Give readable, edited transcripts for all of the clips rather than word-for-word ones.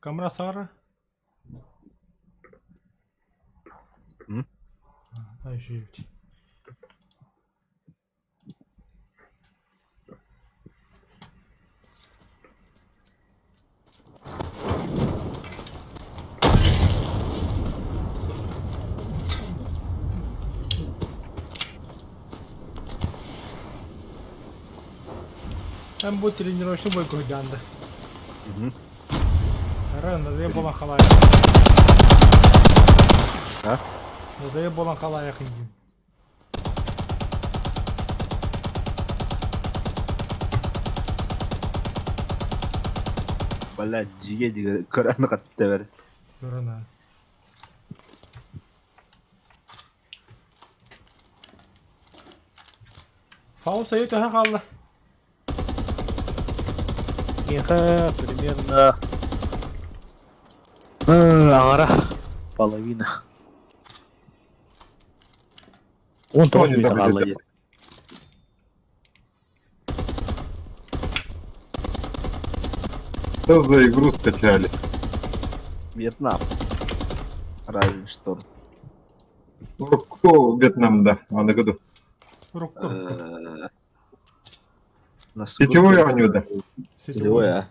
Камера Сара? М? А, еще есть. Эн бу тренировочный бой көрдьаанда. Ара, надоел болан халаайах. А? Надоел болан халаайах индин. Бля, дьигэ дьигэ көрөн хаттыбар. Көрөн аа. Фаус айы төһө хаалла? Миэхэ примерно аҥара половина. 19 мүнүүтэ хаалла диэн. Что за игру скачали? Вьетнам. Rising Storm. Урукку Вьетнам, да, аны году. Урукку. Насколько... Сетевой оонньуу да? Сетевой, а?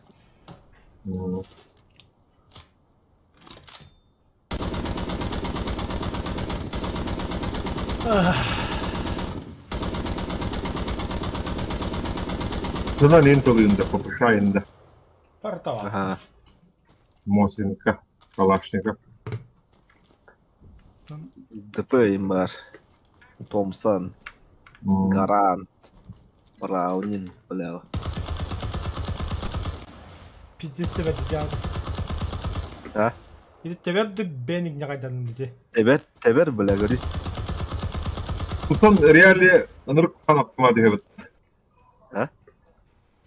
Сынан Intel да, ППШ да. Портала. Ага. Мосинка, Калашников. ДП им бар. Томпсон, Гарант, Браунин, бля. Пиздец тебе дьян. А? Или тебе ду беник нягайдан дити. Тебер, тебер, бля, говори. Томпсон реале ынырык куһаҕан аптамаат үһү А?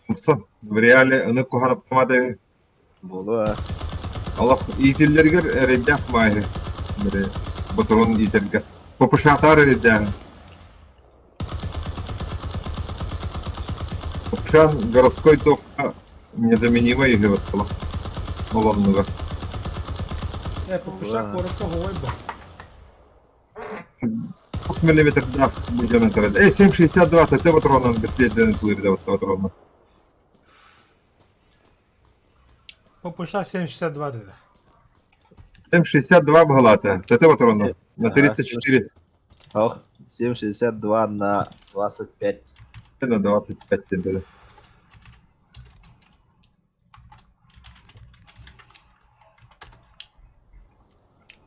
Томпсон в реале ынырык куһаҕан аптамаат үһү. Буолуо, а? Олох иитиллэригэр эрэйдээх баайы. Били ботурун иитэргэ. ППШ-таар эрэйдээх. ППШ городской туохха незаменимый үһү буолла. Ол оннугар. Э, ППШ куоракка хоҕой бу. Миллиметрдаах быдьан этэрэ. Эй, 7,62 ТТ патронан беследен ытылыр патронан. ППШ 7,62 dedi. 7,62 баҕалаата. ТТ патронан на 34. Ох, 7,62 на 25. На 25 тебе.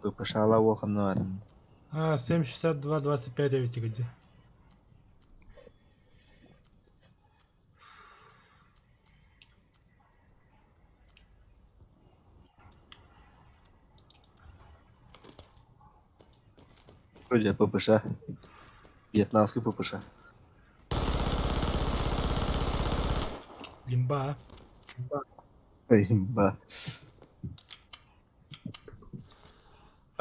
ППШ-ла уоханна баран. А, 7,62, 25 эбит где. Вроде ППШ. Вьетнамский ППШ. Имба. Имба.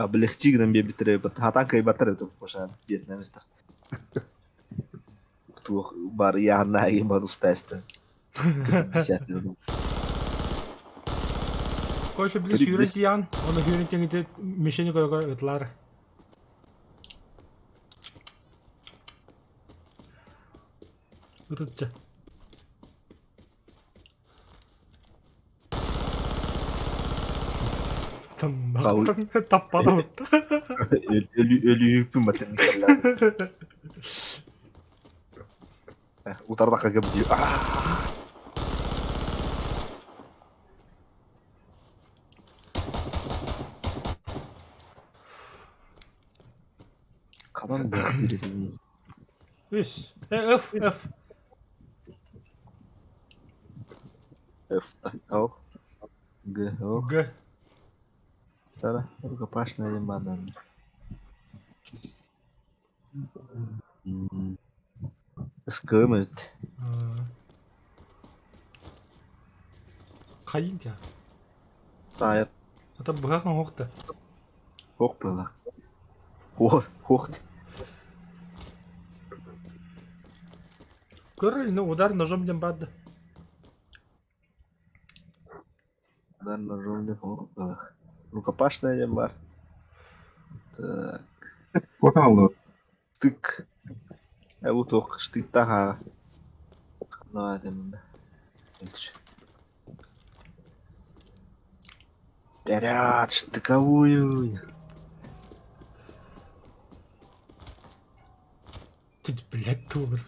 Облегчи гынан биэрбиттэрэ хатаан кыайбаттар эбит ППШ вьетнамецтар. Туох баар ыйааһыннаах игин баар устаайста. Короче, били сүүрэн тиийэн, оны сүүрэн тиҥити мишени көрө ытылар. Ытытча. Таппадым. Өлүүппүн баттан Утардакка кэбдии. Ханан быһах Үс. F, F. F О. Г. О. Г. Тара, рукопашная яманан. Скымыт. Хайын тя. Сайып. Ата быһах оҥоһукта. Ох быһах. Ох, ох. Көр, ну удар ножом диэн баар да. Удар ножом диэн оһох Рукопашная диэн баар. Так. Куотааллыбыт. Тык. Бу туох штыктаах ааҕа. Ханна этим Вперед, штыковую! Тут, блядь, туолар.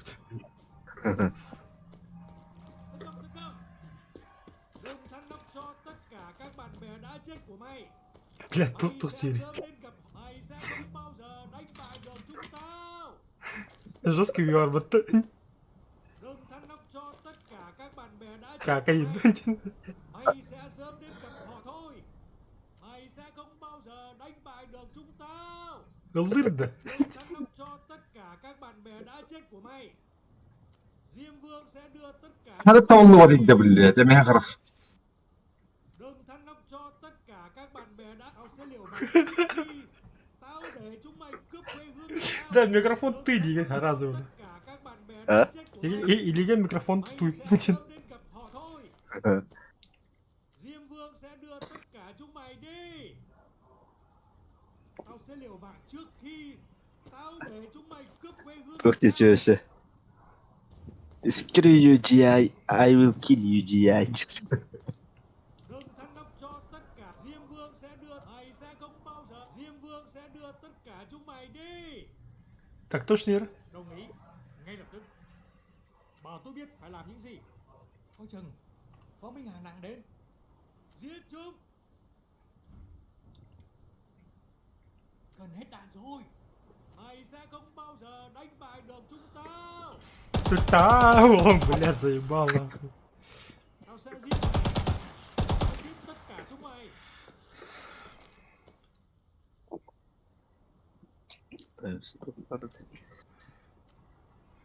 Блядь, туох туох диир. Жесткий уорбатта. Какайын. Ыллыыр да. Хары табыллыбат идэ биллэ, эмэһэ харах. Да, микрофон ты диэн разы уже. А? Илигэ микрофон тутуй. Туох диэчи өссө Screw you GI, I will kill you GI. Так точно, Ира? Та, он, блядь, заебал нахуй.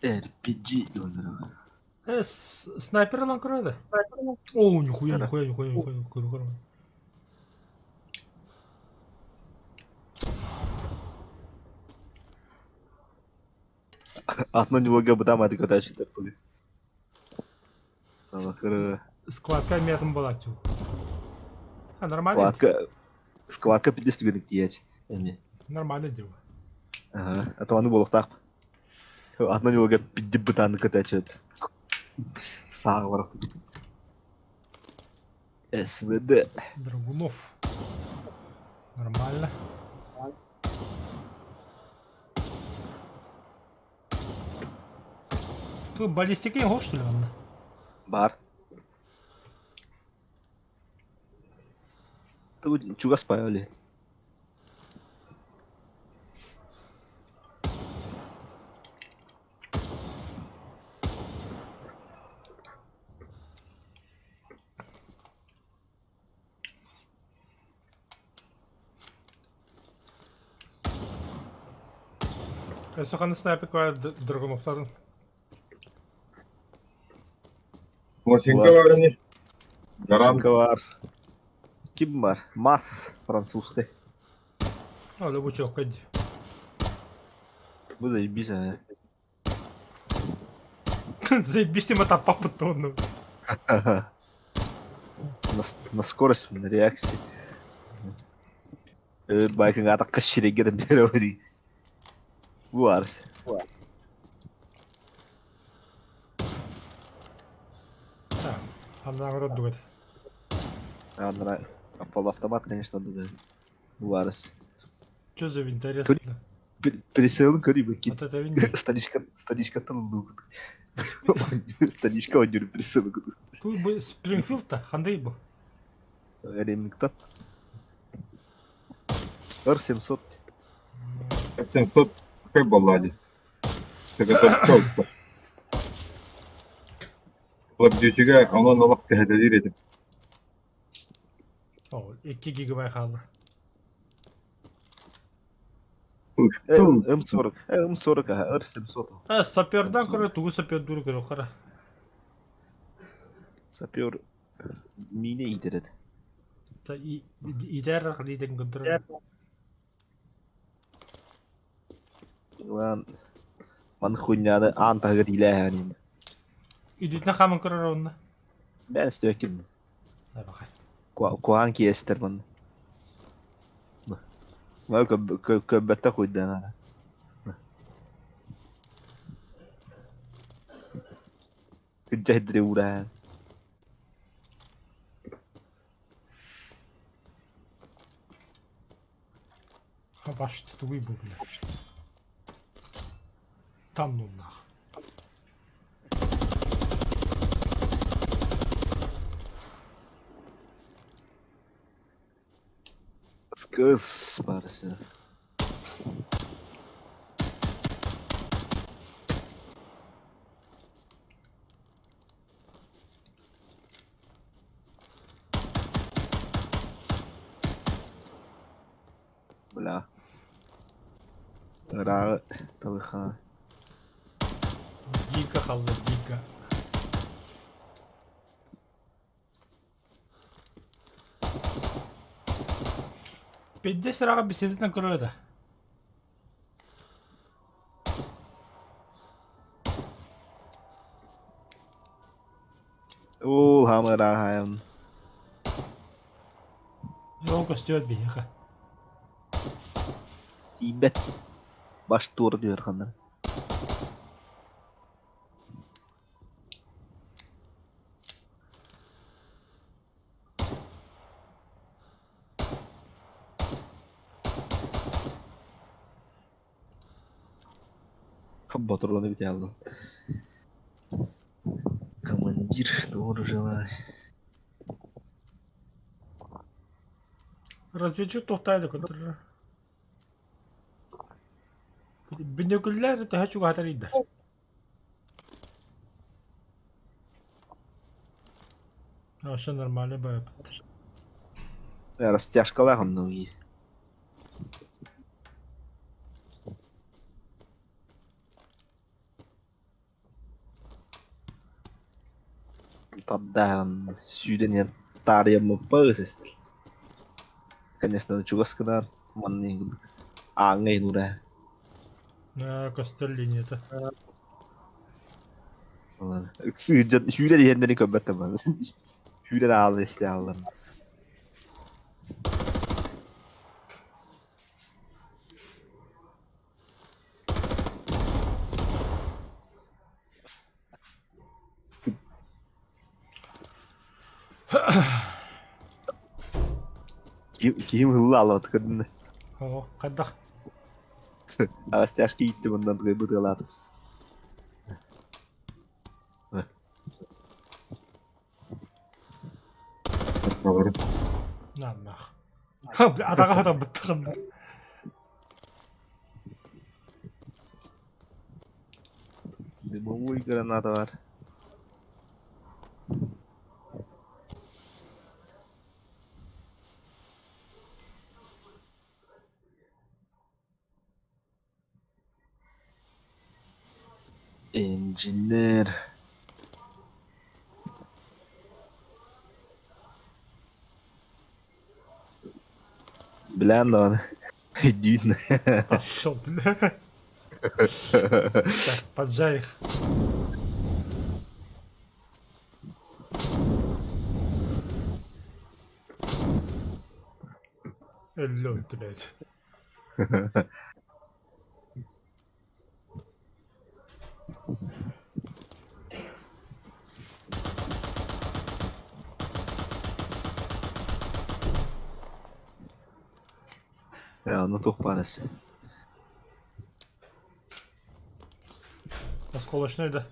RPG донору. Снайпер ылан көрөдө. О, нихуя, нихуя, нихуя, нихуя, көрө көрө. Атынан юлга бытааматы көтөөчүтэр буолуо. Алакыры Складка метом была чу. А, нормально. складка складка пиздец түгэнник тиийээч эмиэ. Нормально дело. Аха, а то аны буолуохтаах. Атынан юлга пиздец бытааны көтөөчүт. Сааҕа барах. СВД. Драгунов. Нормально. Тут баллистика его, что ли, ладно? Бар. Тут чугас паали. Өссө снайпер кое Драгуновтарын. Лосинка бар ини. Гарант. Бар. Ким бар? Мас французский. А, любучок, иди. Бу заебись, а. Заебись им это папа тонну. На, на скорость, на реакции. Байкын атаққа ширегерін дері Бу арс. Анна дует. Андра полуавтомат, конечно, да. Бу арс. Что за винторез? Пересел көрүбө кит. Вот это винторез. Станичка, станичка тыллуу. Станичка ойнур пересел Тут бы Спрингфилд-то, хандай бу. Ремингтон. Р-700. 700 какой балладе. Так это что? Лабдючига, онон олох кэһэтэлиир этим. О, 2 гигабайт хаалла. М40. М40, ага, Р-700. А, сапердан көрө, тугу сапер дур көрө қара. Сапер мine итерет. Та итер лиден көтөр. Лан ман хуйняны аан таһыгар илээһээнин. Идүтнэ хаман көрөр онна. Бээн истибэккин. Ай бакай. Куһаҕан киэстэр манна. Көрбөттөх уйдаан Кырдьа уураһан. Башты тугуй бу бля. Там ну нах. Кыс барысы. Бля. Ырааҕы талыхаа. Дико халла дико. Пиздец ыраҕа беседатынан көрөр да. Уу, хамыраһайым. Ол көстүөт биһиэхэ. Тиийбэт. Баш туора түһэр ханна. Ботуруону бүтэ Командир тоже Разведчик туохтаай да көрдөрөр. Бүнөкүллэр төһө чугаһатар ыйда? А все нормально баайбыт. Растяжкалаах онно и. Тардаан сүүрэн иһэн таарыйаммыппа сестил. Конечно, чугас гынан маннык ааҥҥа иһин Көстөр линията. Ыксыырдьан сүүрэн иһэннэри көрбөттөр Сүүрэн аалан истэ ааллар. Киһим ылла аллаат көрдүнэ. Оо, хайдах? Растяжка ииттим оннан бытыалаатым. Нааннаах. Атаҕа хатаммыттаҕым. Дымовой граната бар. Инженер. Билэн даҕаны өйдүүн. Пошел, бля. Так, поджарь их. Өллө, блядь. Ээ, онно туох баар эссе? Осколочный да.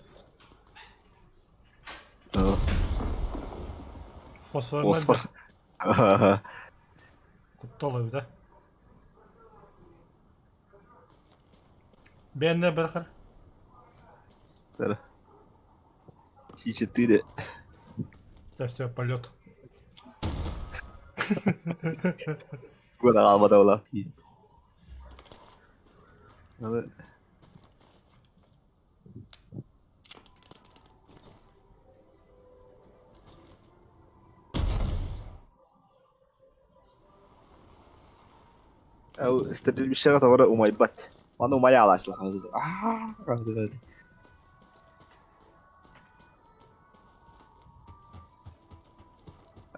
Фосфорный Фосфор. да. Куттал эбит, а? Бэннэ бырахар. Си-4. Сейчас все, полет. Тугун аҕалбата буолаах дии. Стрельбищеҕа тоҕо эрэ умайбат. Аны умайа аалааччылар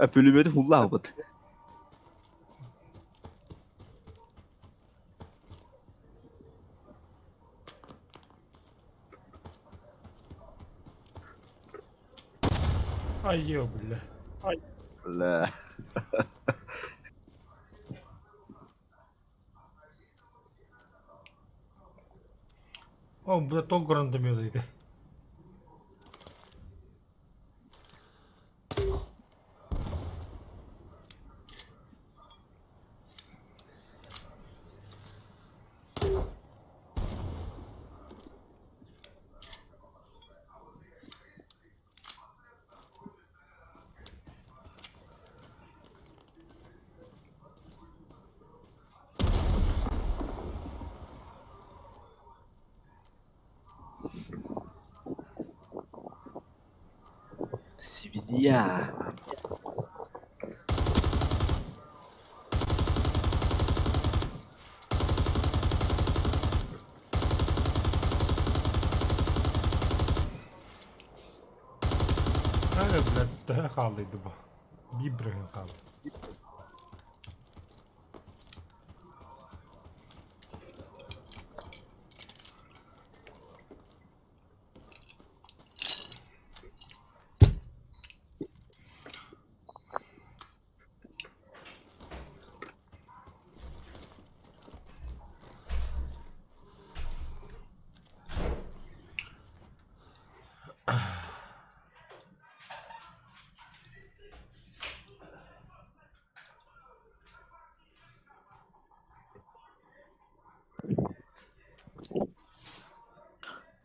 Пулеметы хуллаабыт. Айё, бля. Бля. О, бля, то гранатомет иди. Свинья. Э, блядь, төһө хааллыйды бу? Биир бырыһын хаалла.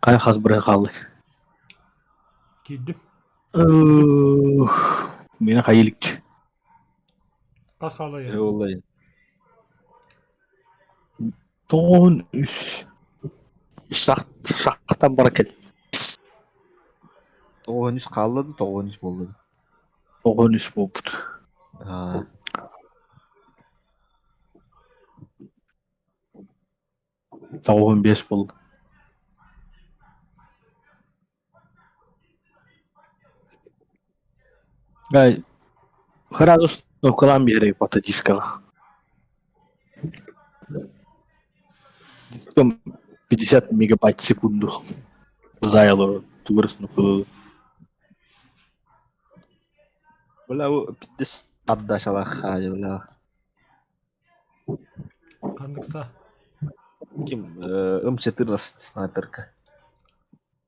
Хайа хас бырыһы хааллый? Киирдим. Мені хайа иликчи. Хас хаалла Олай. Тоҕуһун үс. Шахтан бара кэл. Тоҕуһун үс хаалла да, тоҕуһун үс буолла да. Тоҕуһун үс буолбут. Аа. Тоҕуһун биэс буолла. Ай, сразу установкалаан биэрэй бата дискаҕа. Дискам 50 мегабайт в секунду. Заяло тугар установкалыы. Бля, пиздец отдачалаах хаайы, бля. Ханныкса. Ким М14 снайперка.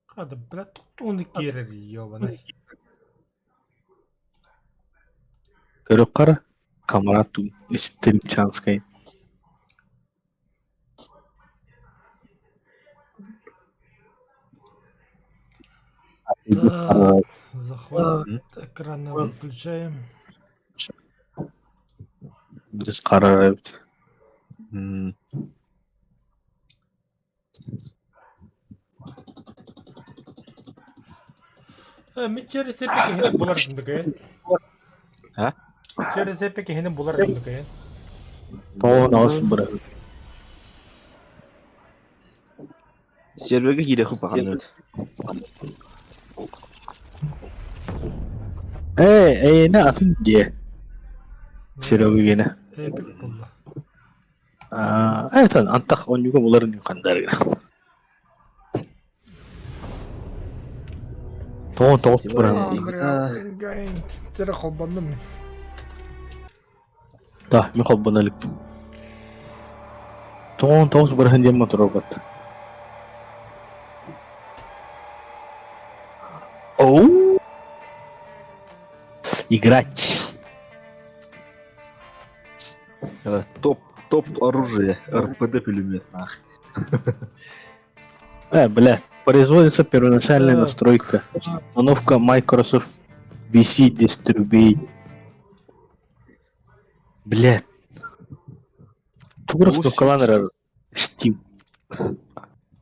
Хада, блядь, тут киэрэр ёбаный. Көрө Камрад Истребчанскай. Так, захват экрана выключаем. Біз қарар эбит. Мин через эпи киһини булар дындыкайын. А? Через эпи киһини булар дындыкайын. Тоҕо наҕыс быра. Серверге киирэ хупахан. Ээ, эйиэнэ атын дьиэ. Серега гиэнэ. Эпик булла. Аа, этан антах онньуга буларын хандарыгына. Тоҕо тоҕус туран. Тера холбоннум. Да, мин холбоно иликпин. Тоҕон тоҕус быраһын диэн моторобат. Оу! Играть. Топ, топ оружие. РПД пулемет, нах. Бля, производится первоначальная настройка. Установка Microsoft VC Distribute. Бля. Тугурас каланер Steam.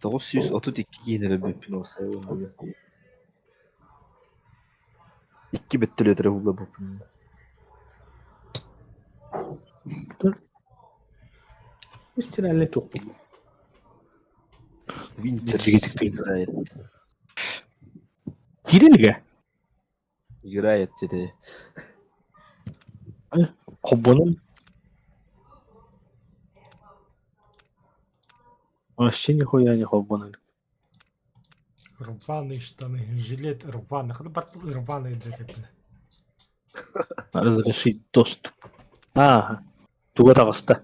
932 киинere бүппүн осайбын. Икки бөттөлөтөрө хула бүппүн. Истирали тух. Винтерс играет. Кирилге? Играет тебе. Холбонон Вообще нихуя не холбонон. Рваные штаны, жилет рваный. Хата бар рваный блядь. Разрешить доступ. Аа, туга таҕыста.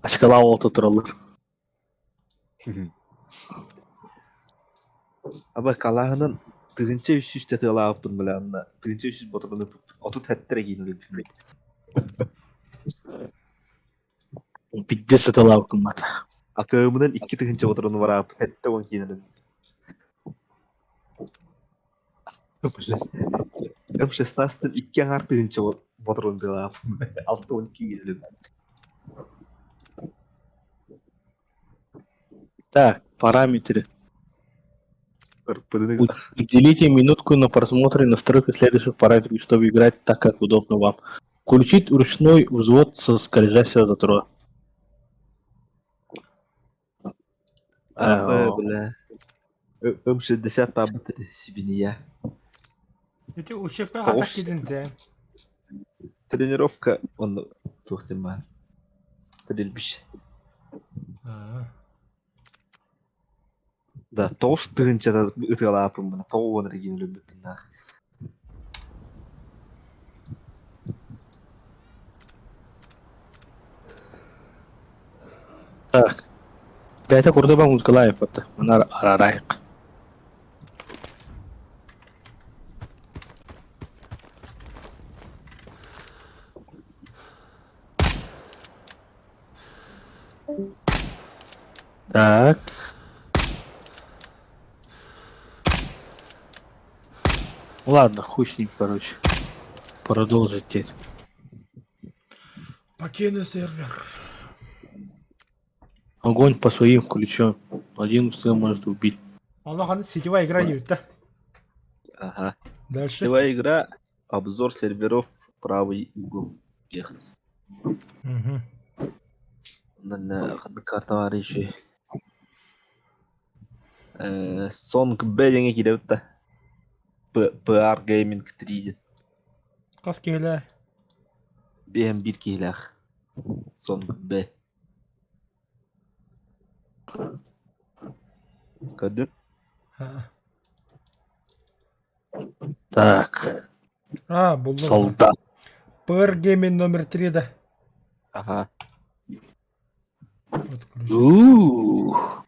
Ачкалаах уолта тураллар. Аба калааһынан 1300 тыалаабыппын бля анна 1300 ботуруну 37 эрэ киин өлбүппүт. Пиздец сыталаабыккын бата. АКМ-ынан 2000 ботуруну бараабыт 70 киин өлбүт. М16-тан икки аҥаар тыһыынча ботурун тыалаабыппын 62 киин өлбүт. Так, параметры. Уделите минутку на просмотр и настройку следующих параметров, чтобы играть так, как удобно вам. Включить ручной взвод со скользящего затвора. Ах, бля. М60 пабыт свинья. Эти УЧП атак кидинте. Тренировка он туох диэн Стрельбище. Да, 9000 ытыалааппын мына 90 эргиэн өлөрбүппүн Так. Бэйэтэ курдук музыкалаайык батта. Мана арарайык. Так. Ладно, хуй с ним, короче. Продолжить теперь. Покину сервер. Огонь по своим включен. Один сын может убить. Аллах, сетевая игра есть, да? Ага. Дальше. Сетевая игра, обзор серверов, правый угол вверх. Угу. На карта бар еще. Сонг Б диэҥҥэ киирэбит да. PR Gaming 3 диэн. Хас киһилээх? Биэм биир киһилээх. Сонг Б. Көрдүҥ? Так. А, буллум. Солдат. PR Gaming номер 3 да. Ага. Отключить. Ух.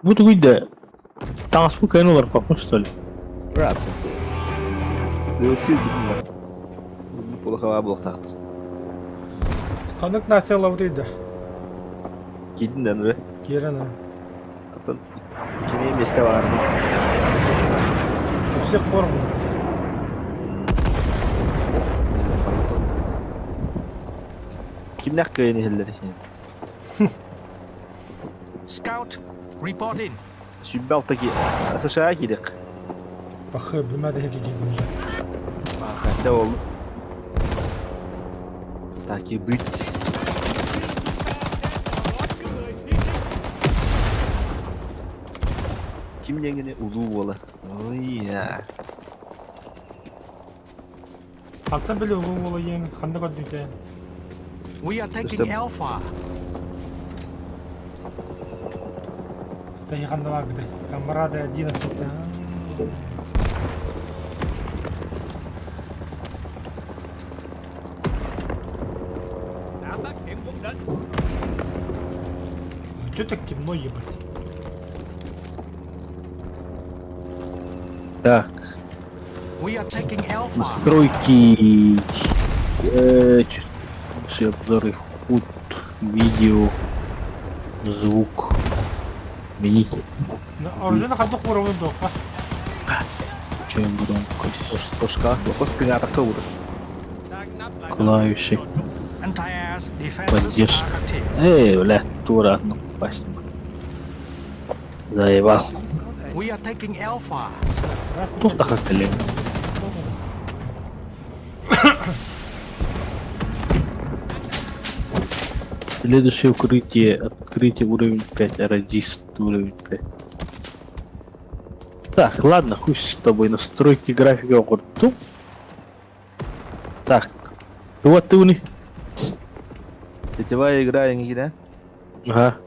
Бу тугуй да таҥаспын кыайан уларыппаппын что ли? Быраат. DLC билбэт. Улахаба буолуохтаахтар. Ханнык Настя ылабытый да? Киирдин да Киирэн Атын кини миэстэ баарына. У всех поровну. Кимнээх кыайан иһэллэр иһин? Scout, report in. 26 ки США киирэх. Пахы, билмэт иһики киирдим уже. Хотя ол так и быть. Ким диэҥҥини улуу уола. Ой, Хантан били улуу уола диэн ханна көрдүҥ We are taking Alpha. Тэһи ханна бааргытай? Камрады 11. А чё так темно, ебать? Так, We are taking Alpha. настройки, все обзоры, худ, видео, звук, меню, Оружие хайдах уровень дуохха. включаем громкость, Сошка, вопрос кыҥаатахха уурар. клавиши, Anti-air defenses поддержка. are active. Эй, бля, тура, ну, попасть не могу. Заебал. We are taking Alpha. Туох да кэллиҥ? Следующее укрытие. Открытие уровень 5. Радист уровень 5. Так, ладно, хуй с тобой. Настройки графика оҥордум. Так. Вот ты уни. Сетевая игра эҥигинэ. Ага.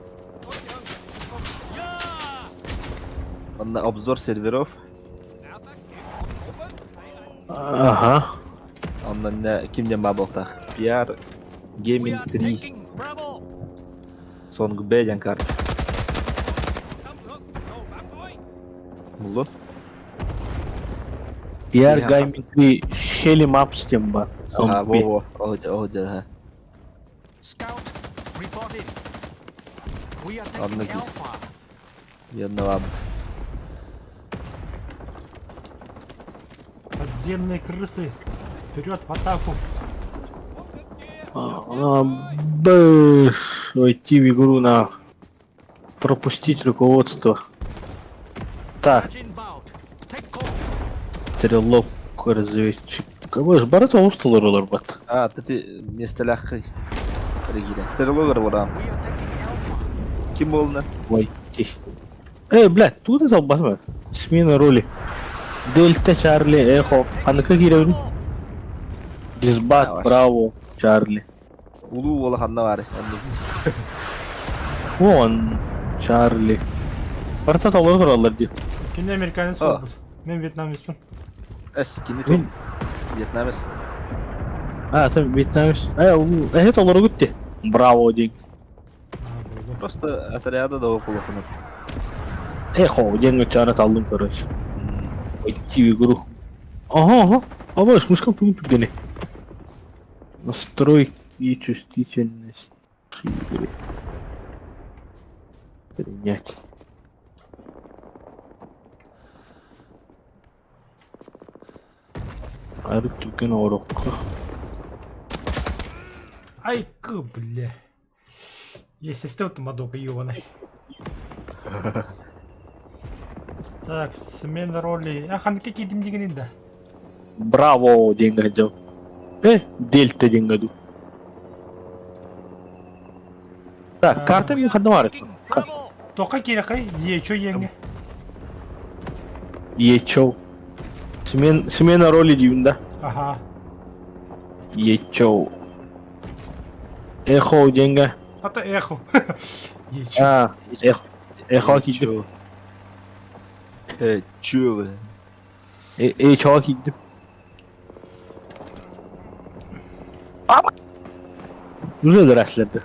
Онно обзор серверов. Ага. Онно ким диэн баа буолтаах. PR We Gaming are 3 taking Bravo. Song B диэн карта. Буллун. PR Gaming 3 Shelly Maps диэн баар. Ага, Song B. во-во. Ол ол дьэ. Scout, report in. We are Ладно, taking киир. Alpha. Янналаабыт. Подземные крысы. Вперед в атаку. А, Бэш, войти в игру на пропустить руководство. Так, Charge inbound. Take cover. стрелок, разведчик. Бэш, барыта олус толорулар бат. А, ты миэстэлээххий. Регина. Стрелогар бараам. We are taking Alpha. Ким буолна? Войти. Эй, блядь, тут это албасма. Смена роли. Дельта, Чарли, Эхо. Ханныка киирэбин? Bravo. Дисбат, Давай. Браво, Чарли. Улуу уола ханна баары. Оннук. Вон, Чарли. Барыта толору тураллар дии. Кини американец А. буолбут. Мин вьетнамецпин. Эс, кини Мин- тут. Вьетнамец. А, там вьетнамец. Э, эһи толоругут дии. Браво диэн. А, буолуо. Просто отряда да около. Эхо, диэн чара таллым, короче. Войти в игру. Ага, ага. А вот, мышка пункт түгени. Настройки чувствительность игры. Принять. Арыт түргэн оҥоруохха. Айкы, бля. Есть система мадока ебаный. Так, смена роли. А, ханныка киирдим диигин да. Браво диэҥҥэ дьыл. Э, Дельта диэҥҥэ дуу. Так, карта мин ханна баар? Taking Bravo. Тока киирэхэй, ечо иэҥҥэ. Ечоу. Смен, смена роли диибин да. Ага. Ечоу. Эхо диэҥҥэ. А то эхо. Ечо. А, эхо. Эхо киирдим. Э, чё вы? Эхо киирдим. Уже дыраслерді.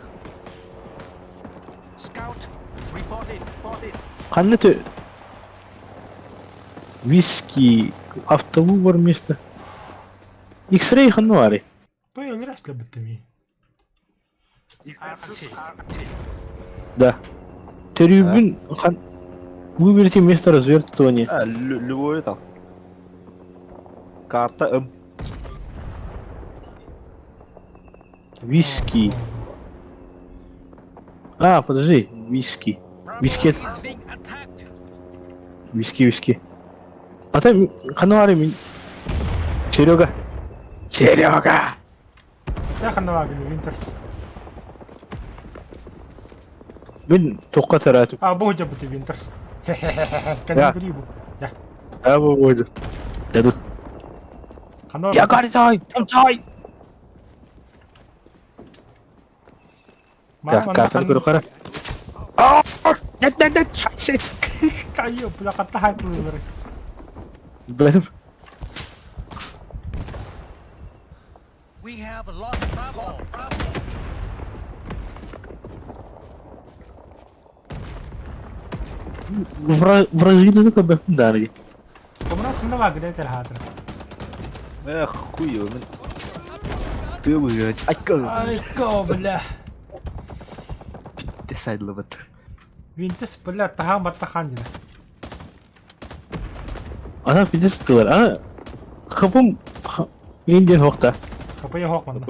Scout, report in. Report in. Ханна ты виски автовыбор место. X-ray ханна баарый? Б, Да. Төрүүбүн хан выберите место развертывания. А, любой там. Карта М. Виски. А, подожди, виски. Виски. Виски, виски. А там ханна баарый мин Серега. Серега! Я ханна Винтерс. Мин туохха төрөөтүм. А, бу дьэ бу Винтерс. Хе-хе-хе. Грибу. Я. А, бу буду. Дадут. Ханна Я картай, там чай. Карта көрө хара. Нет, нет, нет, шайсы. Кайы, бля, хатта хайтлылар. Билбэтим. We have lost Bravo. Bravo. Вражины көрбөппүн даҕаны. Комра ханна баар этэр хаатыр. Эх, хуй его. Ты блядь. Айка. Айка, бля. Ты сайдлабат. Винтерс, бля, таһаан баттахан дии. Ана пиздец сытылар. Ана хапым инден хохта. Капая хоқ манна.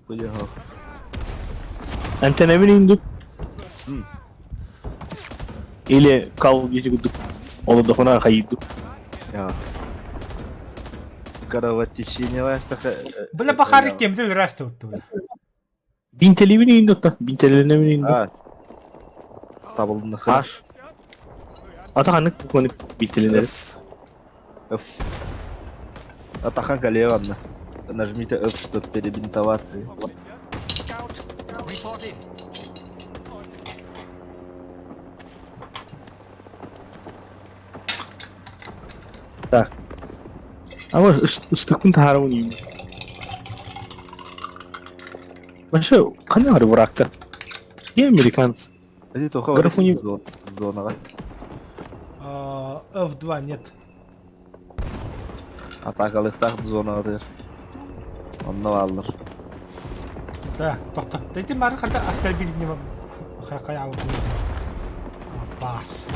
Хуй. Эмтэнэбин инду. Или Call of Duty курдук олордохуна хайыырдык. Кровотечение Бля, бахары кемде өлөрөөстө бутты бля. Бинтелибин индутта, бинтелинебин инду. Табылынны Аш. Ата ханнык букваны бинтелинер? F. Атахан Галева анна. Нажмите F, чтобы перебинтоваться. Scout reporting. Так. А вот ыстыкпын таһаарабын иин. Вообще, ханна бары врагтар? Не американцы. Эти тоха Графони- зонаға. F2 нет. Атакалыктах зонаға дер. Онно алыр. Да, тохто. Дайте мары хата остальбили не вам. Хай алып. Баст.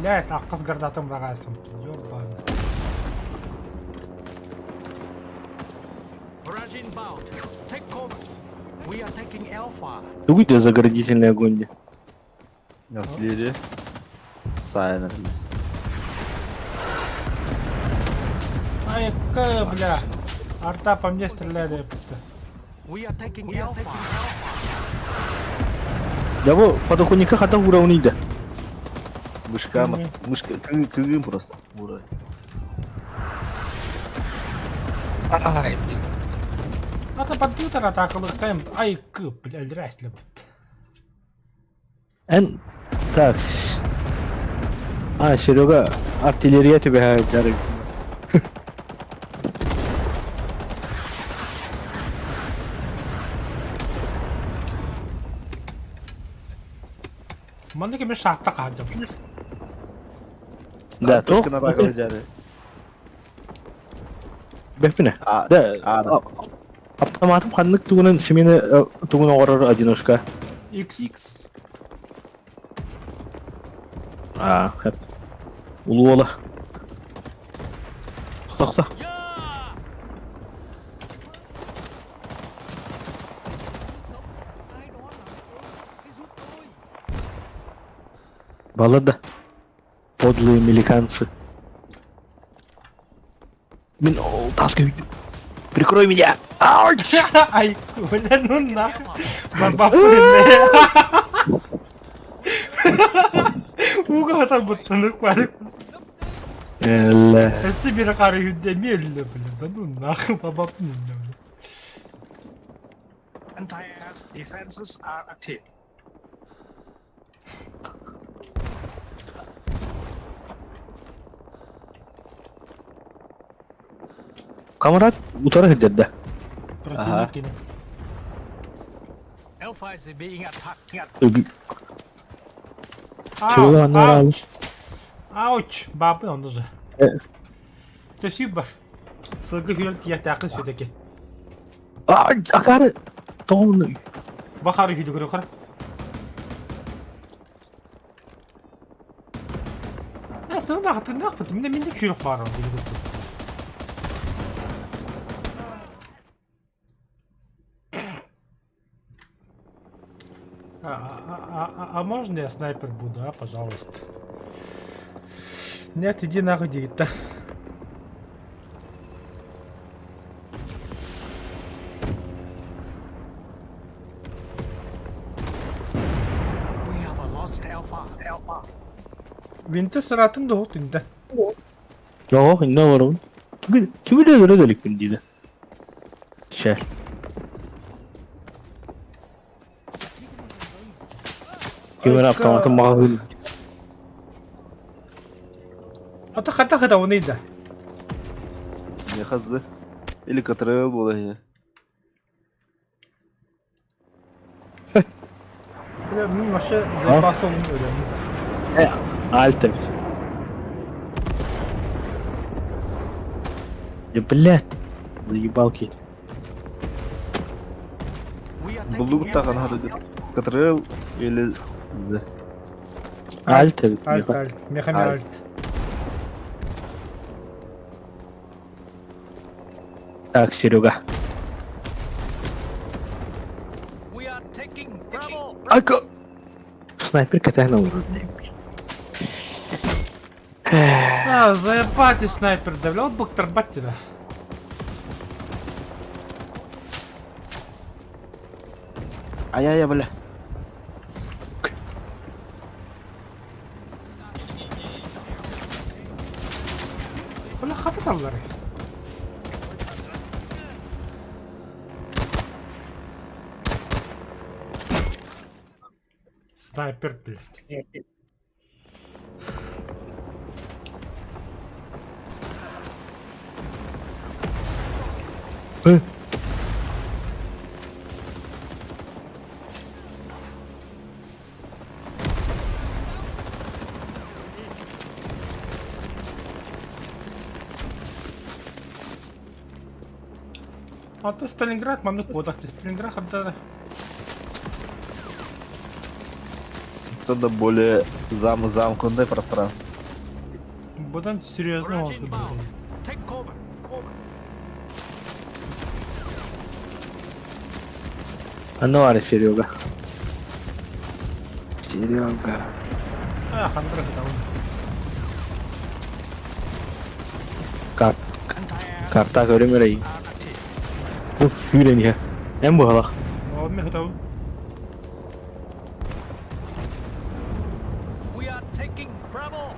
Блядь, аккыз гранатым рагайсың. Ёбаный. Barrage inbound. Take cover. We are taking Alpha. Тугуй да заградительный огонь де. Артиллерия. Сайнер. Ай, какая, бля. Арта по мне стреляет, ёпта. We are taking Alpha. Да бу подоконника хата уровни да. Мышка, мышка, кыгым просто. Ура. Ай, Ата компьютер атакалыктайм. Ай, к, бля, өлөрөөстө бут. Эн так. А, Серега, артиллерия тебе дары. Манна кеме шахта хаджап. Да, то. Точка атакалы жары. Бэппине. А, Да. а, Автоматым ханнык тугунан семена тугун оҕорор одиночка. X. X. А, хэп. Улуола. Тохто. Yeah! Ai đó là tôi? Hãy giúp tôi. Баллада. Подлые американцы. Мин ол таска үйдүм. Прикрой меня! Ауч! Ай, бля, ну нахуй. Бабапы, Уга там буттаныр квадык. Эле. Эсси бир кары хүдде мелле, бля. Да ну нахуй, бабапы, бля. Anti-air defenses are active. Камрад утара сылдьар Противник кини. Alpha is being attacked. Серега аннар Ауч, ауч, бабы он уже. Төсүй бар. Сылгы хүрэл тиятаакы сүтэки. Акары тоғын Бахары хүді көрі қара. Әстігін ағытын ақ бітім, менде менде күйрік бар ол деген көп. А можно я снайпер буду, а, пожалуйста? Нет, иди нахуй, дигит-то. We have a lost Alpha. Alpha. Винте сыратын да хоқ инде. Жоқ, инде олорун. Кими кими де көрө деликпин дейді. Шел. Кимер автоматын мағын. Ата хата хата оны да. Не хазы. Или КТРЛ было я. Бля, мен вообще заебался олым өлемін. Альта. Да блядь. Заебалки. We are taking Булдук тагын Alpha. хады КТРЛ или З. Альта. Альт, альт, мехами Альт. альт. Так, Серега. We are taking Bravo. Айка. Снайпер катана уровня. А, заебать снайпер, да, бля, быктарбат тебя. Ай-яй-яй, бля. Бля, хататаллар. Снайпер, блядь. Ата Сталинград маннык буолар. Сталинград ханта Кто-то более замкнутое пространство. Будан серьезно Barrage olsun. inbound. Take cover. Ануаре, Серега. Серега. А, хандра там. Кар Anti-air карта көрүмөрэй. are active. Бу сүүрэн иһэ. Эн быһалах. Ол мен хатабын. We are taking Bravo.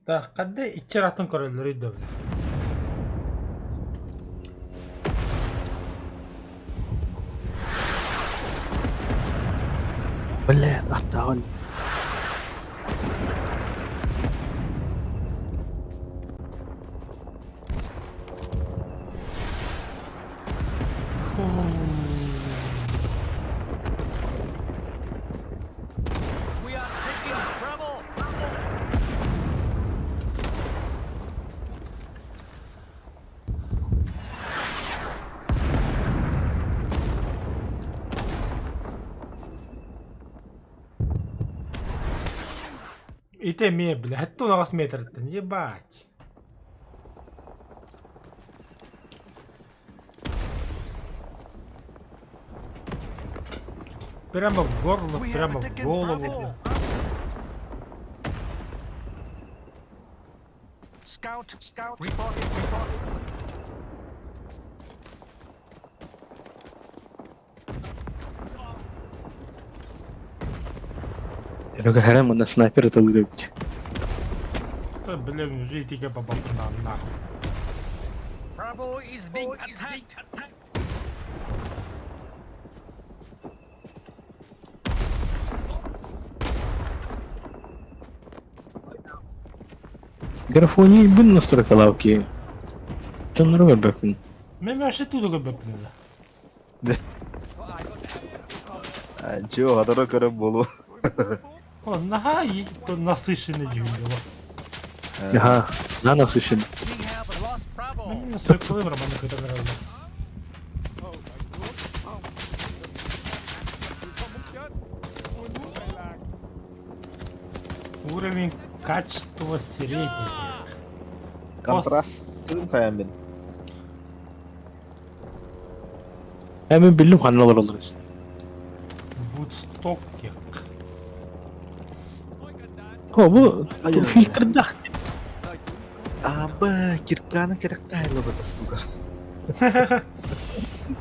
Так, ханна иччэр атын көрөллөр өйдөбүл. Бля, аттаҕын. We are taking Bravo. Ити эмиэ, бля, хэттэ унаҕас метртэн, ебать. Прямо в горло, We have прямо в taken голову, Bravo. бля. Scout, scout, reporting, reporting. Серега хэрэн манна снайпер ытылыыр эбит. Да, бля, уже итигэ попал на нахуй. Bravo is being attacked. Графоний бин настройкалаабыт Дьоннору көрбөппүн. Мен вообще туда көрбөппүн да. А, чего, который көрөр буолуо. О, наһаа насыщенный дьүһүн Аха, на насыщен. We have lost Bravo. Мен настройкалыым романы кытан эрэллэр. Уровень качества средний. Контраст хайан мин. Ээ мин биллим ханна олороллор Вудсток О, бу фильтрдаах. Аба, кирканы кирактайлы это, сука.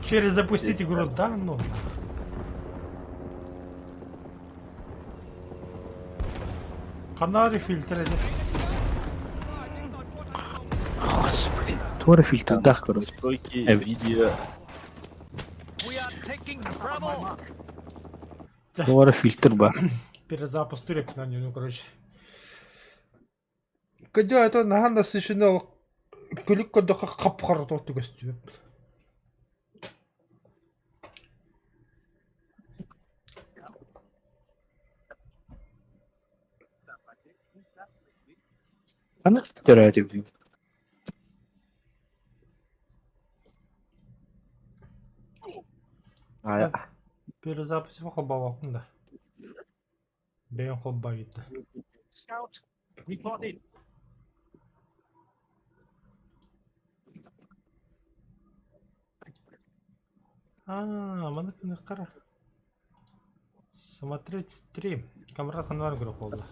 Перезапустить игру, да, ну. Канари фильтр это. Господи, туора фильтрдаах короче. Настройки, Эбит. видео. We are taking Bravo. Туора фильтр бар. Перезапуск на ну, короче. Когда это наһаа насыщенный күлүк көрдөххө хап-хара туох көстүбүт. Ханна төрөөтүм. А, Перезапуск холбообоккун да. Бэйэм холбообута. Scout, reporting. Аа, маны кыныххара. Смотреть стрим. Камрад ханвар көрө буолла.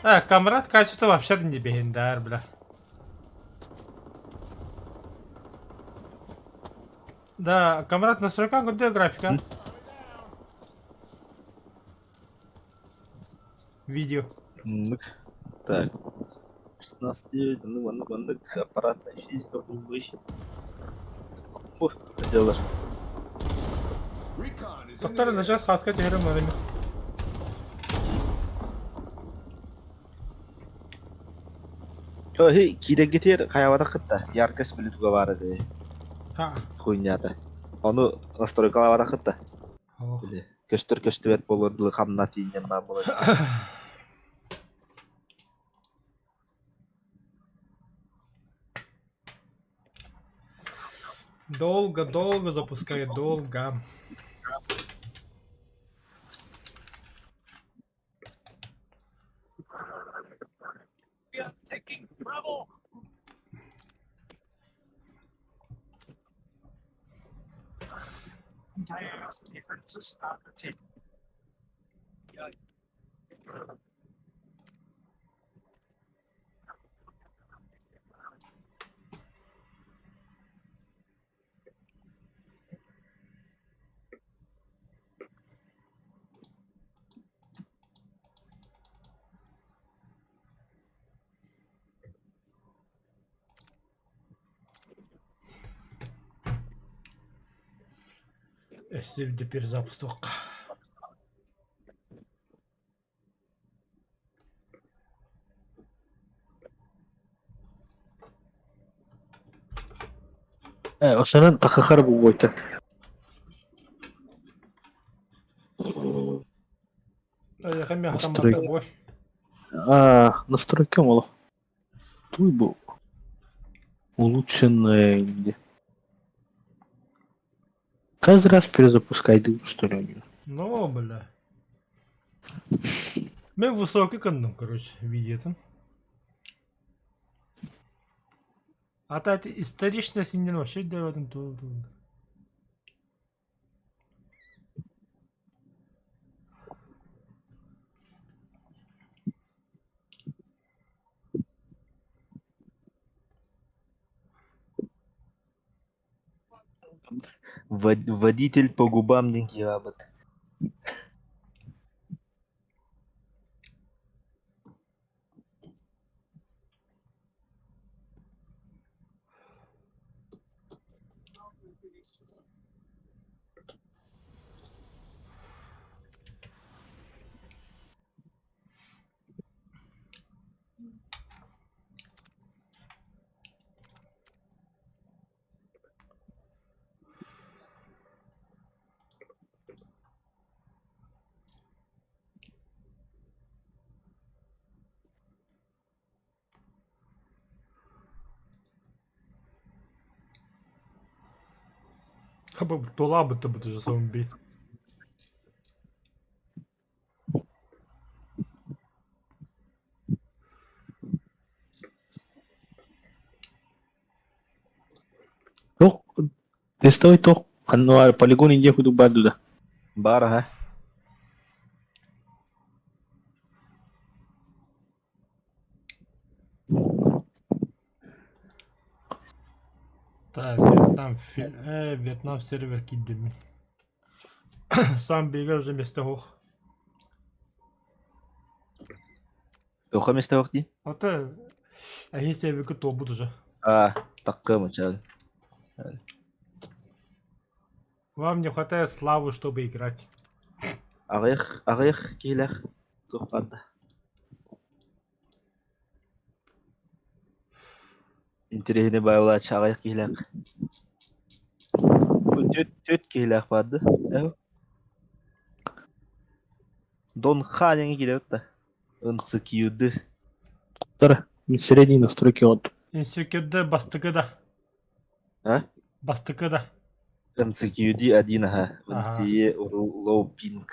Э, Камрад качество вообще не бэһиндар, бля. Да, Камрад настройка көрдө графика. Видео. Оннук. Так. 16.9, ну, маннык, маннык, аппаратная физика, выше. О, делар. Тоқтар начаас хаска түһэрим барым. Хей, киирэргитигэр хайабатах кытта, яркость билитуга баар этэ. Ха. Хуйнята. Ону настройкалаабатах кытта. Ох. Били, көстөр көстүбэт буолуор дылы хамна тиийинэн баар буолар. Долго, долго запускает, долго. We are taking Bravo. Entire differences are taken. Өссө перезапуск. Э, осанан тахахар бу буойта. Настройка. А, настройка мало. Туй бу. Улучшенная где. Каждый раз перезапускай что ли у него. Ну, бля. Мен высокий кындым, короче, видетин. А та историчность иннен вообще өйдөөбөтүм туу Водитель по губам диэн киһи Тула бы же зомби. Тох, тестовый тох, ханна полигон индия худу баду да. Баар аһа. Так, Вьетнам, фи... Вьетнам сервер киирдим. Сам бегер уже место ох. Туохха миэстэ суох дии? Ата, эһи сервергэ туолбут уже. Аа, таккыам ычаал. Вам не хватает славы, чтобы играть. Аҕыйах аҕыйах киһилээх туох баар да. Интэриэһинэй баайылааччы аҕыйах киһилээх. Түөрт түөрт киһилээх баар да. Дон Ха диэҥҥэ киирэбит да. Ынсыкиуды. Тара, средний настройки от. Инсекюрды бастыкы да. А? Бастыкы да. Ынсыкиуди один аха. Аха. Ынтие Лоу Пинг.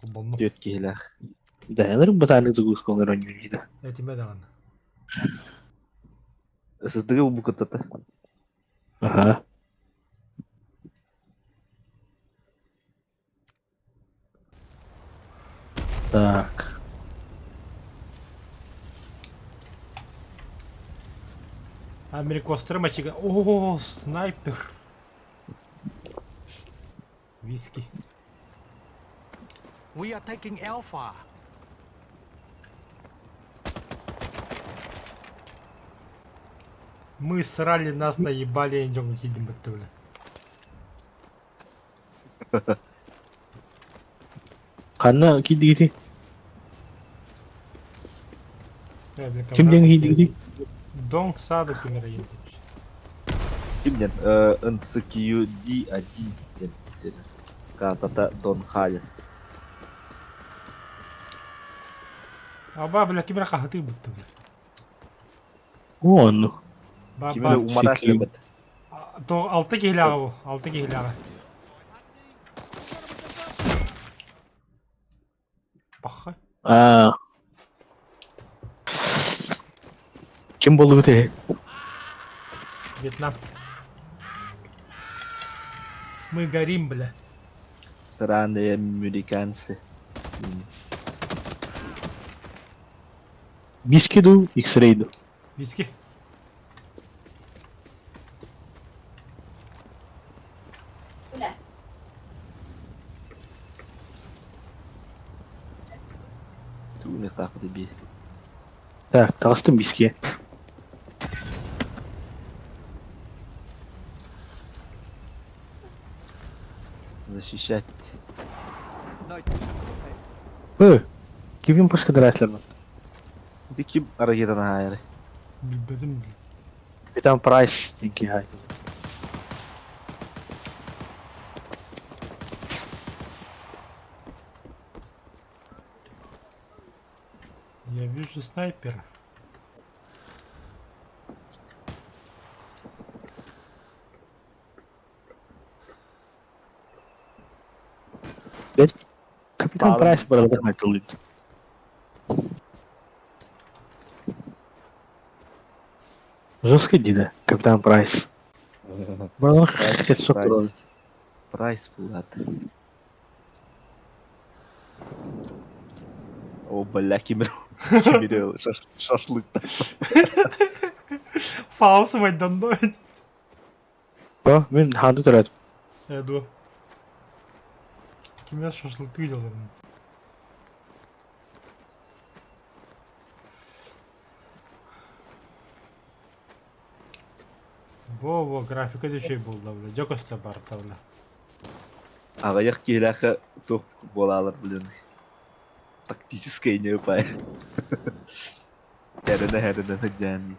Холбонну. Түөрт киһилээх. Да, эн бытааны загрузка оҥорон да. Этиме даҕаны. Сыздыгы булбуккуттата. Ага. Так. Америкостары мачига. О, снайпер. Виски. We are taking Alpha. Мы срали, нас наебали, идем кидем бля. Ханна киирдигитий? Ким диэн киирдигитий? Дон сада кимера едет. Ким диэн? НЦКЮД1 диэн сир. Каатата Дон Халин. Аба, бля, кимера хаһытыы бытты, бля. О, оннук. Ким эрэ Ба, умараас диэбит. То алта киһилээҕэ бу, алта киһилээҕэ. Паха. Аа. Ким буоллугут эһи? Вьетнам. Мы горим, бля. Сраные американцы. Виски дуу, X-ray дуу? Виски. Тугунуохтаахпыт эбии. Так, таҕыстым виски. Защищать. Ө, кимин пускадаратларбын? Ити ким ракетаны хаайарый? Билбэтим, бля. Капитан Прайс диэн киһи хаайдым. Я вижу снайпера. Бэт Капитан Прайс барыларын айтылыйд. Жестко дии Капитан Прайс. Барыларын хедшот турар. Прайс. Прайс булат. О, бля, кимир. Кимир шашлык. Фаус майданной. О, мин хаанды төрөөтүм. Я ду. Кимер шашлык делал. Во-во, графика үчүгэй буолла, бля. Дьэ көстө барта, бля. Аҕыйах киһилээххэ туох буолаалар блин. Тактическай не пай. Хэрэнэ хэрэнэ сылдьаан.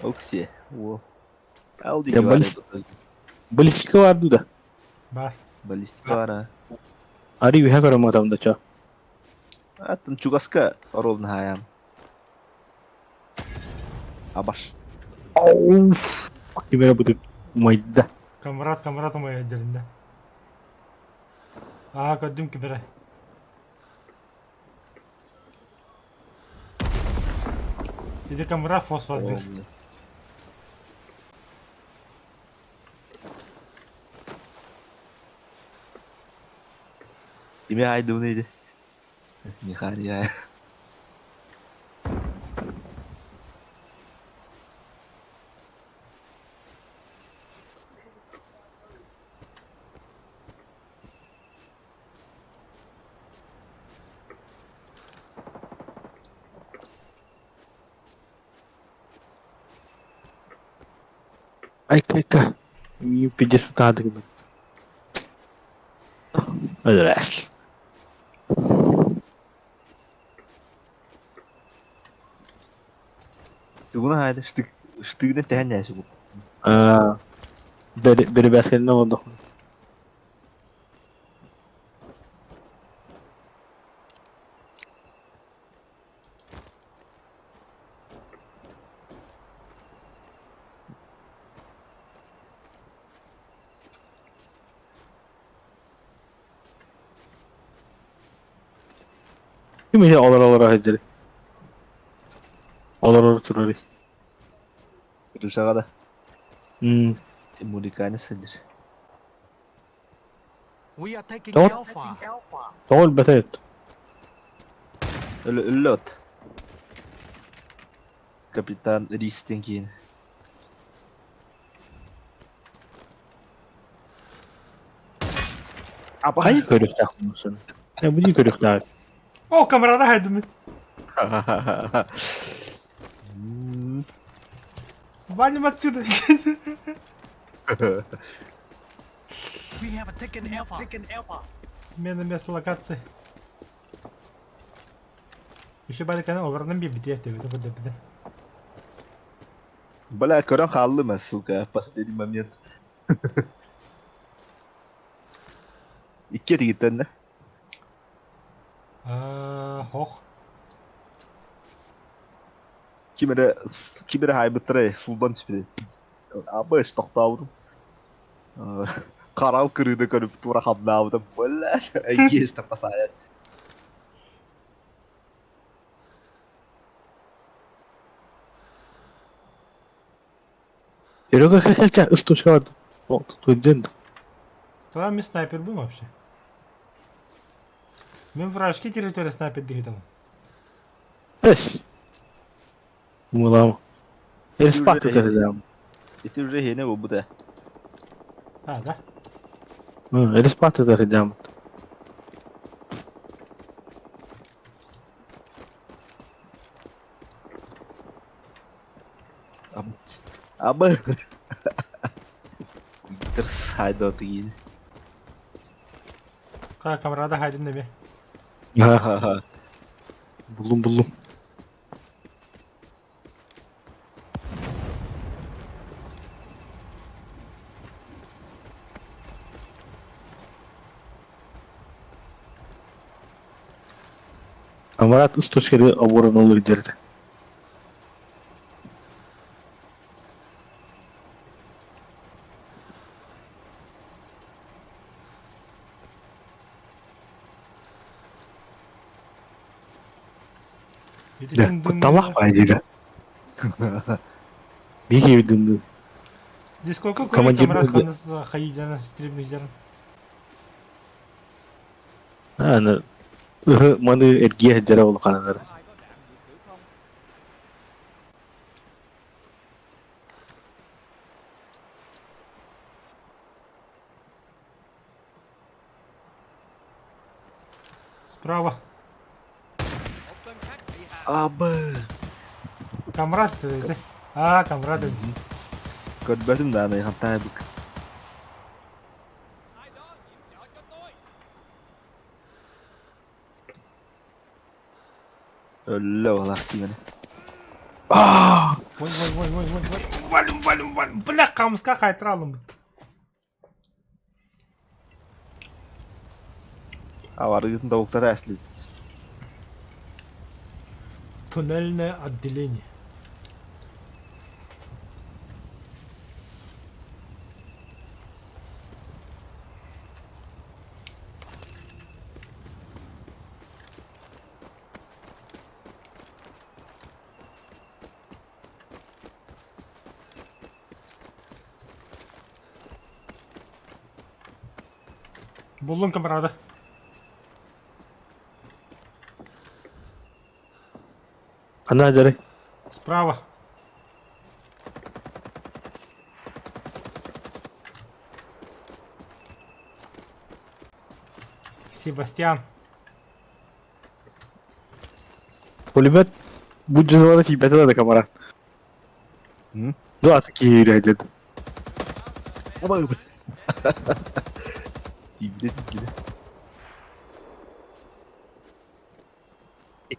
Окси, уол. Алди Я Баллистика бар дуу да? Бар. Баллистика бар а. Ари үһэ көрөм да чо. Атын чугаска ровно хаям. Абаш. Ауф. Кимere будет майда. Камрад, камрад моя деринде. Аа, көрдүм кимере. Иди камрад фосфор дыр. Кими айдыбын иди. Механия. Айка-айка. Пиздец таадык бит. Өлөрөөс. Тугуна хайда штык штыгынан тэһэн нээси бу. Аа. Бери бэскэнне олордох. Ким иһэ олоро-олоро сылдьарый? Олорор турарый. Рушаға да. М. Муриканы сылдьар. We are taking Тоҕо Alpha. тоҕо өлбөтө эт? Өллөт. Капитан Ристин киин. Апа. Хайы көрүөхтээх мусын. Э, бу дии көрүөхтээх. О, камерада хайдым. Валим отсюда. We have taken Alpha. Смена места локации. Еще бадыканы олорунан биэрбитэ төбөтө көрдөрбүтэ. Бля, көрөн хааллым, сука, последний момент. Икки этигиттэн да. Хох. Ким эрэ ким эрэ хаайбыттара сулдан түспүтэ. Абыш тохтообутум. Харал кырыыда көрүп тура хамнаабытым. Бля, есть опасаясь. Серега хотя ыстучка тут Тогда мы снайпер будем вообще. Мен вражеский территория снайпер дигитам. Эс. Мулам. Эльспакты тогда. Ити уже хене буолбута. А, да? Эльспакты тогда. Аба. Терсайдо тигин. Ка камерада хайдым неме. Буллум буллум. Амарат ыстучкары оборонолу дерdi. Да, кутталах бай диде. Биги дымды. Здесь сколько Командир камрад буде. ханас хайдана стрибных дерн. Ана маны эргие жара улаханнар. Справа. Аба. Камрад это. А, камрад это. Көрбөтүм да аны хантайбык. Өллө олах тиген. Ой, ой, ой, ой, ой, ой. Валим, валим, валим. Бля, камска хайтралым. Аварыгытын тавуктар әсли. Туннельное отделение. Буллум камрада. Ана жары. Справа. Себастьян. Пулемет будет звонок и пять надо камара. Ну, а такие рядят. Аба. Тигде тигде.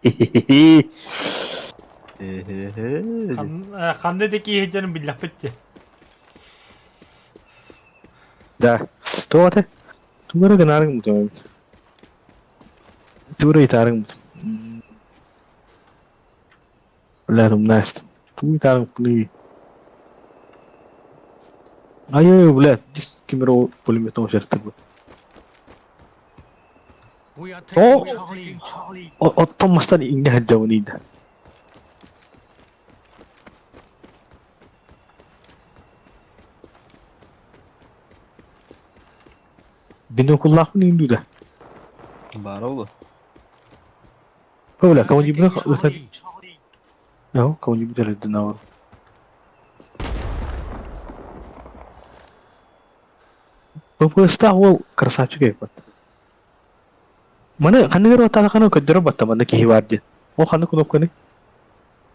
Эхе. Қандай деки етерін біліп бітті. Да. То ате. Тугара гынарың мутам. Тура итарың мутам. Бля, умнаст. Ту итарың пны. Ай-ай, бля, кемеро пулеметом жерти. We are О! taking Charlie. Оттон мастан иңне хаджавын Бинокуллаахпын иҥдүү да. Баара ол. Бля, кого-нибудь кого-нибудь динозавр. ППС-таах уол красавчик эбит. Маны ханныгар баттаатаххына көрдөрө батта манна киһи баар диэн. Ол ханнык кнопканы?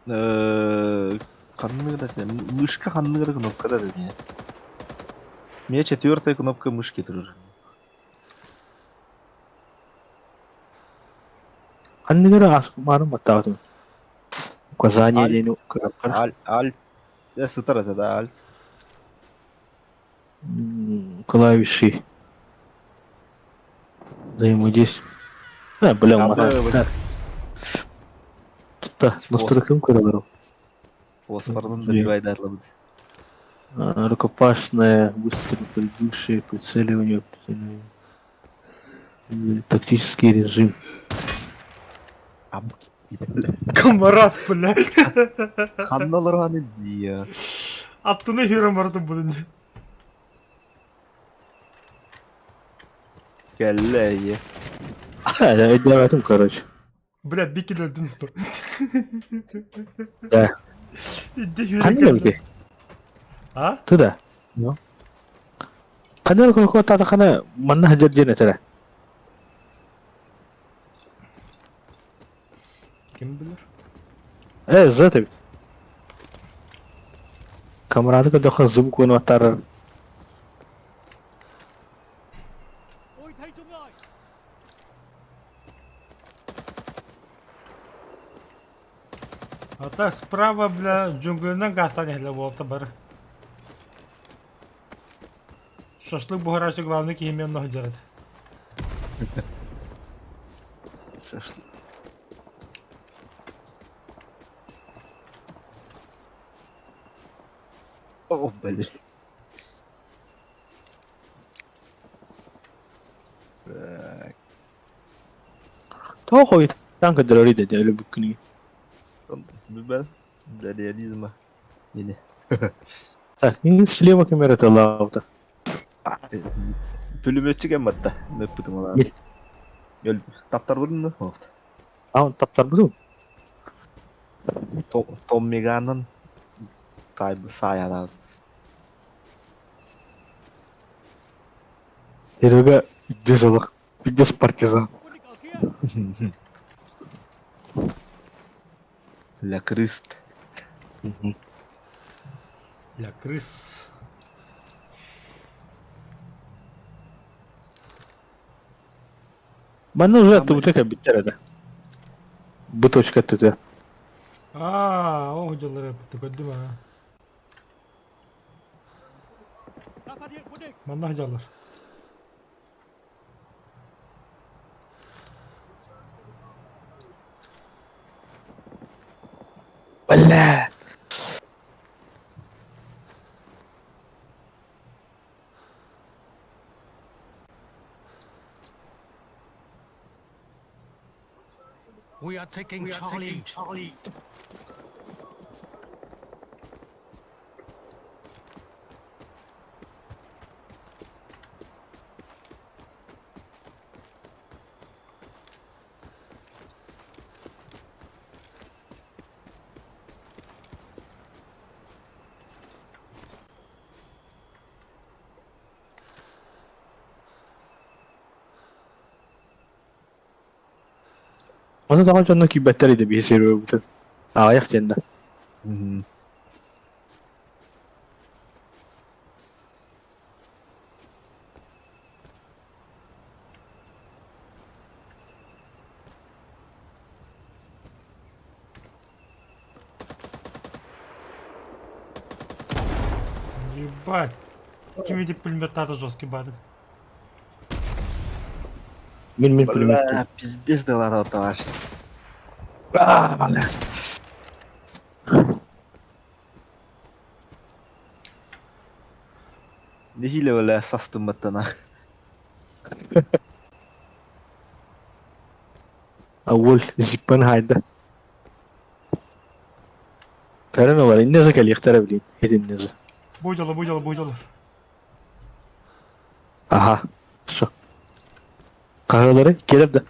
Ханнык да мышка ханнык да кнопка да не. Мне четвертая кнопка мышки турар. Ханныгар ааспамаарын баттаабатым. Указание Аль, диэни көрөккөр. аль, аль, сытар это да, альт. Клавиши. Взаимодействие. Да, бля, Абы, Тутта, настройкам көрөлөр. Фосфордан добивайдатлабыт. Рукопашное, быстро прибывшее, прицеливание, прицеливание. Тактический режим. Камарат, блядь. Ханна олорон дии. Аттыны хиром бардым будун. Кэллэ ийэ. Өйдөөбөтүм, короче. Бля, бикин өлдүм сто. Да. Иди Ханна эбити? А? Туда. Ну. Ханна кoko татахана манна хажар диэн этэрэ. Ким билэр? Э, Z эбит. Камераны көрдөххө зум куну аттарар. А так справа, бля, джунглинан газтан иһэлэ буолта бары. Шашлык буһарааччы главный киһи мен сылдьар этэ. Шашлык. О, блин. Так. Тоҕо хойутаан көрдөрөрүй да дьэ өлбүккүнүй? Бэл для реализма. Или. Так, слева камера лаута. Пулеметчик эмматта. Мөппүтүм олар. Таптарбытын да? Вот. А, таптарбытым. Томмиганын кайбы саялар. Серега пиздец пиздец партизан. Ля крыст. Ля крыс. Манна уже тубута кэлбиттэр этэ. Бу точка түтэ. Аа, ол дьыллары көрдүм аа. Манна дьаллар. Бля! We are taking Charlie. Charlie. Ону даҕаны дьонно киирбэттэр ити биһи сервербытын. Аҕыйах диэн да. Ебать. Ким эти пулеметтары жесткий бадык. Мин мин пулемет. Бля, пиздец дала товарищ. А, бля. Нэһиилэ бля састымматтана. Ауыл зиппен хайда. Көрөн олар иннезе кэлиэхтэрэ билин итиннезе. Бу дьоло, бу дьоло, бу дьоло. Аха. Всё. Хаһыалары кэлэр да.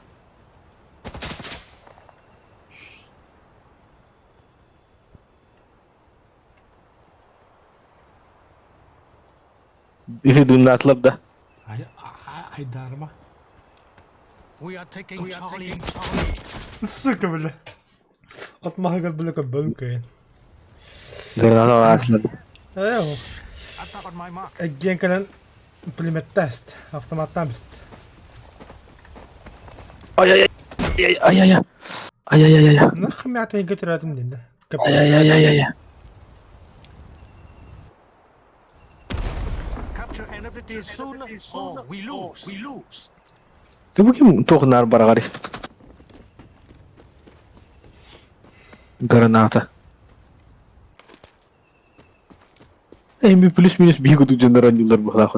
Ити дымнаатылар да. Ай, айдарма. We are taking Charlie. Сука, бля. От маһыгар бля көрбөтүм кыайан. Граната аатылар. Ээ, Attack on my mark. Эргиэн кэлэн пулеметтаст, автоматтаан бист. Ай-яй-яй. Ай-яй-яй. Ай-яй-яй. Нахуй мята көтөрөтүм дин да. Ай-яй-яй-яй. Capture an objective soon or we lose. We lose. Ты бу ким туох наар бараҕар Граната. Эми плюс-минус биһи кудук дьоннор оонньууллар быһалаах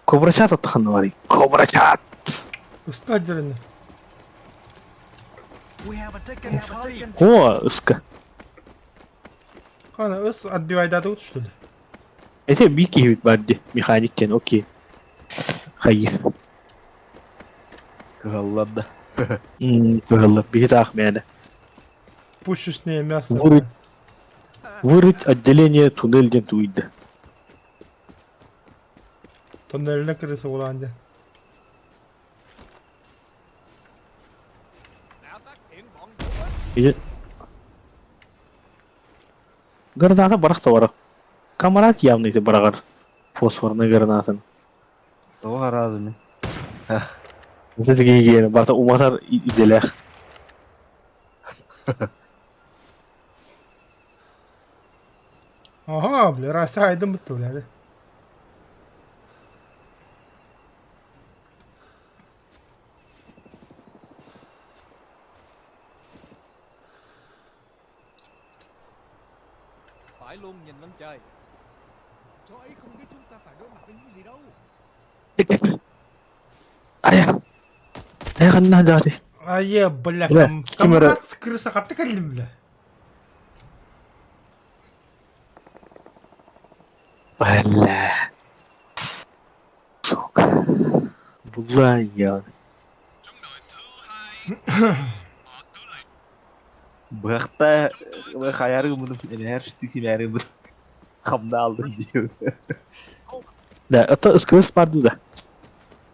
Кобрачат оттаханна барый. Кобрачат! Уста дьэрини. We have taken Charlie. О, ыска. Хана ыс отбивайдатыбыт что ли? Эти биир киһибит бар дии. Механик диэн, окей. Хайы. Кыһаллар да. Кыһаллар. Биһи таах мээнэ. Пушечное мясо. Вырыть, вырыть отделение туннель диэн туйда. Тоннельне крыса улаан диэн. Ити Граната барах да барах. Камарат явно ити бараҕар. Фосфорный гранатын. Тоҕо хараазыны? Это гигиена. Барта уматар идэлээх. Ага, бля, раса айдын бутта, бля. Phải luôn nhìn lên trời. Chỗ ấy không biết chúng ta phải đối mặt với những gì đâu. Айа. Айа ханна даати. Ае, бля, Бля, кам, ким эрэ камрад крыса хатты кэллим, бля. Бля. Сука. Буллаан Быһахта хайары гыммытым, энээр штык имээри гыммытым. Хамна алдым диyor. Да, это СКС баар да.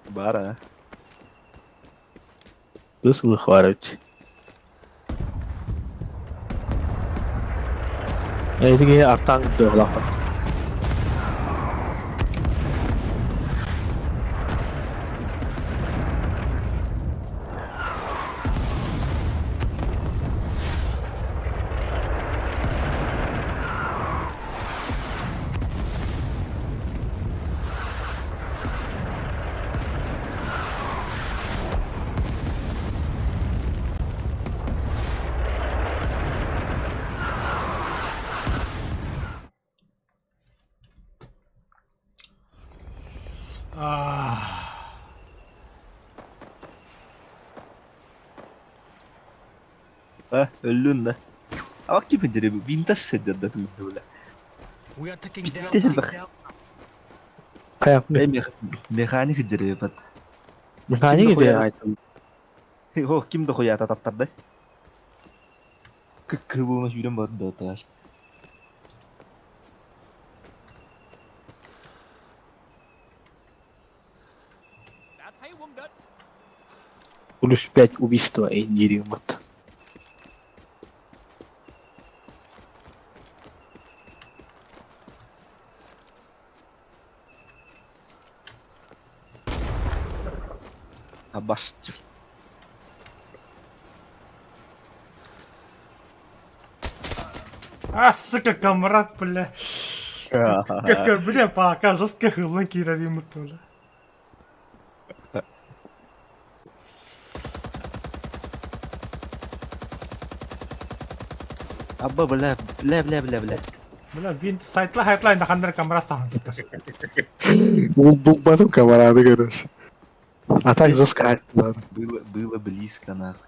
Бар а. Дус Лыхварович. Эти киһи артаан дыалаахпат. Ah. А, өллүн да. А ким хыдьары бу? Винтас сылдьар да туйда бля. We are taking Bitti Delta. bak. Хайа, Механик хыдьары бат. механик Ким ити да айтым. Хо, ким да хуята таптарды. Кыккы буолма сүүрэн барды да таш. Đã thấy quân địch. Плюс 5 убийства и неримат. Абашчы. А, сука, камрад, бля. Как, бля, пока жестко хылын киирэр бля. Абба бля, бля, бля, бля, бля. Бля, винт сайтла хайтлайн да ханнар камрад сахан сытар. Булбатым камарады, короче. А так жестко. Было, было близко, нахуй.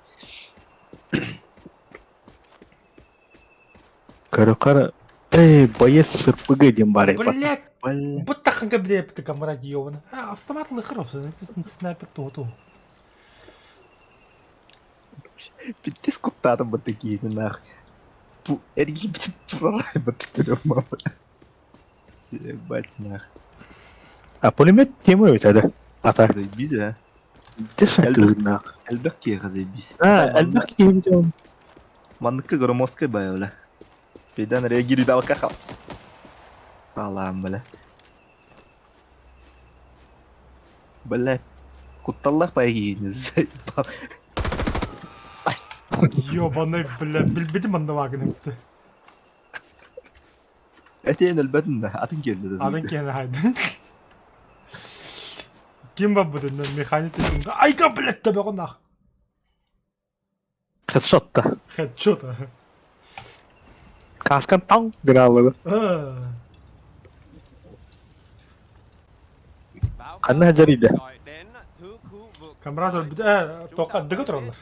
Короче, эй, боец с РПГ диэн баар Блять! Бля. Быттаххынка билээппит камера ёбана. А, автомат лыхыр опсын, снайпер туһу Пиздец куттаатым бу такие нах. Бу эргийбитим турар бу көрөм Ебать нах. А пулемет тема ведь, да? А так. Заебись, а? Десять нах. Элбэх киһиэхэ заебись. А, элбэх киһи он. Манныкка громоздкай бая, бля. Пейдан реагирует хал. Алам, бля. Блядь. Кутталлах байгиини заебал. Ёбаный, бля, билбитим манна вагын эбитте. Этиэн өлбөтүн да, атын келди да. Атын киһини хайдын. Ким барбытын механик дедим. Айга, блядь, төбөҕүн нах. Хедшот-то. Хедшот. Каскан таң гынааллыгы. Ханна дьарыйда? Камрад өлбүт ээ тоққа дыгы тураллар.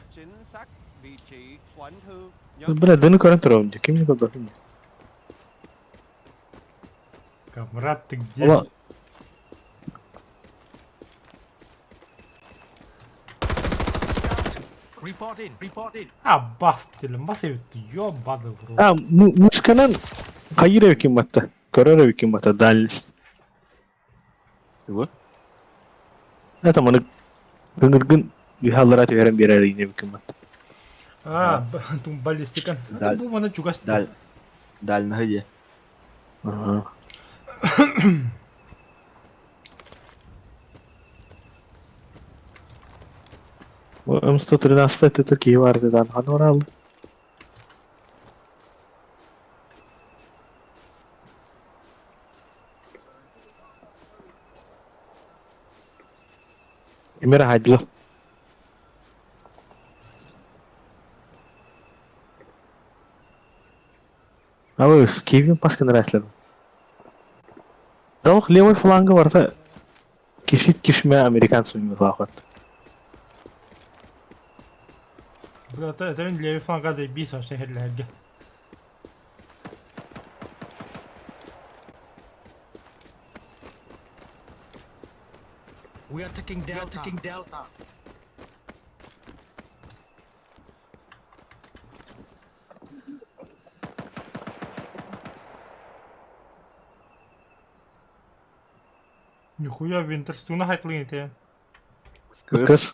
Бля, дыны көрөн турабын дии. Ким не көрбөтүм. Камрад, ты где? Ола Report in. Report in. А, бас телем, бас эбит. Ёбаный в рот. А, мышканан хайыр эбикин батта. Көрөр эбикин батта дальность. Его? Это маны гынгыргын үһаллара түһэрэн биэрэр эбикин батта. А, тум баллистикан. Даль. Бу маны чугас. Даль. Дального где? Ага. М113 это такие варды дан ханорал. Эмира хайдла. А вы с Киевом Пашка нравится. Да ох, левый фланга варта кишит кишмя американцу не захват. Бля, это это левый фланга заебись вообще херлерге. We are taking Delta. We are taking Delta. Нихуя Винтерстуна хайтлын те. Сказ.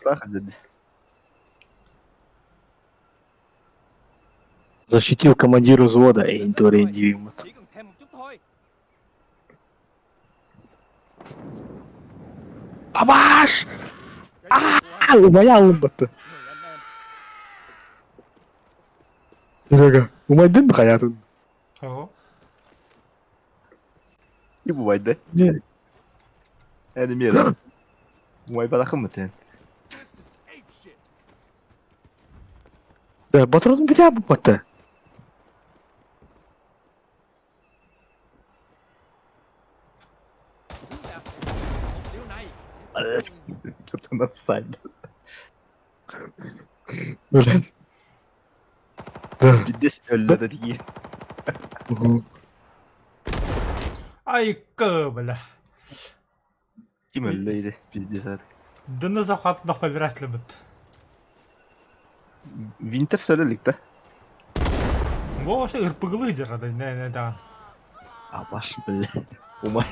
Защитил командира взвода Эйнтори Дивимут. Chỉ cần thêm một chút thôi. Абаш! А, умоял баты. Người anh em. Серега, умайдын хаятын. Ого. Не бывает, да? Не. Это мера. Мой балахым это. This is ape shit. Да, патрон битя баты. Chúng ta mục tiêu này. Что-то надсадно. Блядь. Да. Пиздец, өллө да такие. Ай, бля. Ким өллө иди, пиздец. это. Дыны захват на побирать любит. Винтер сөйлелик да? Бу вообще ырпыгылы дер да, не, не, да. Абаш, бля. Умай.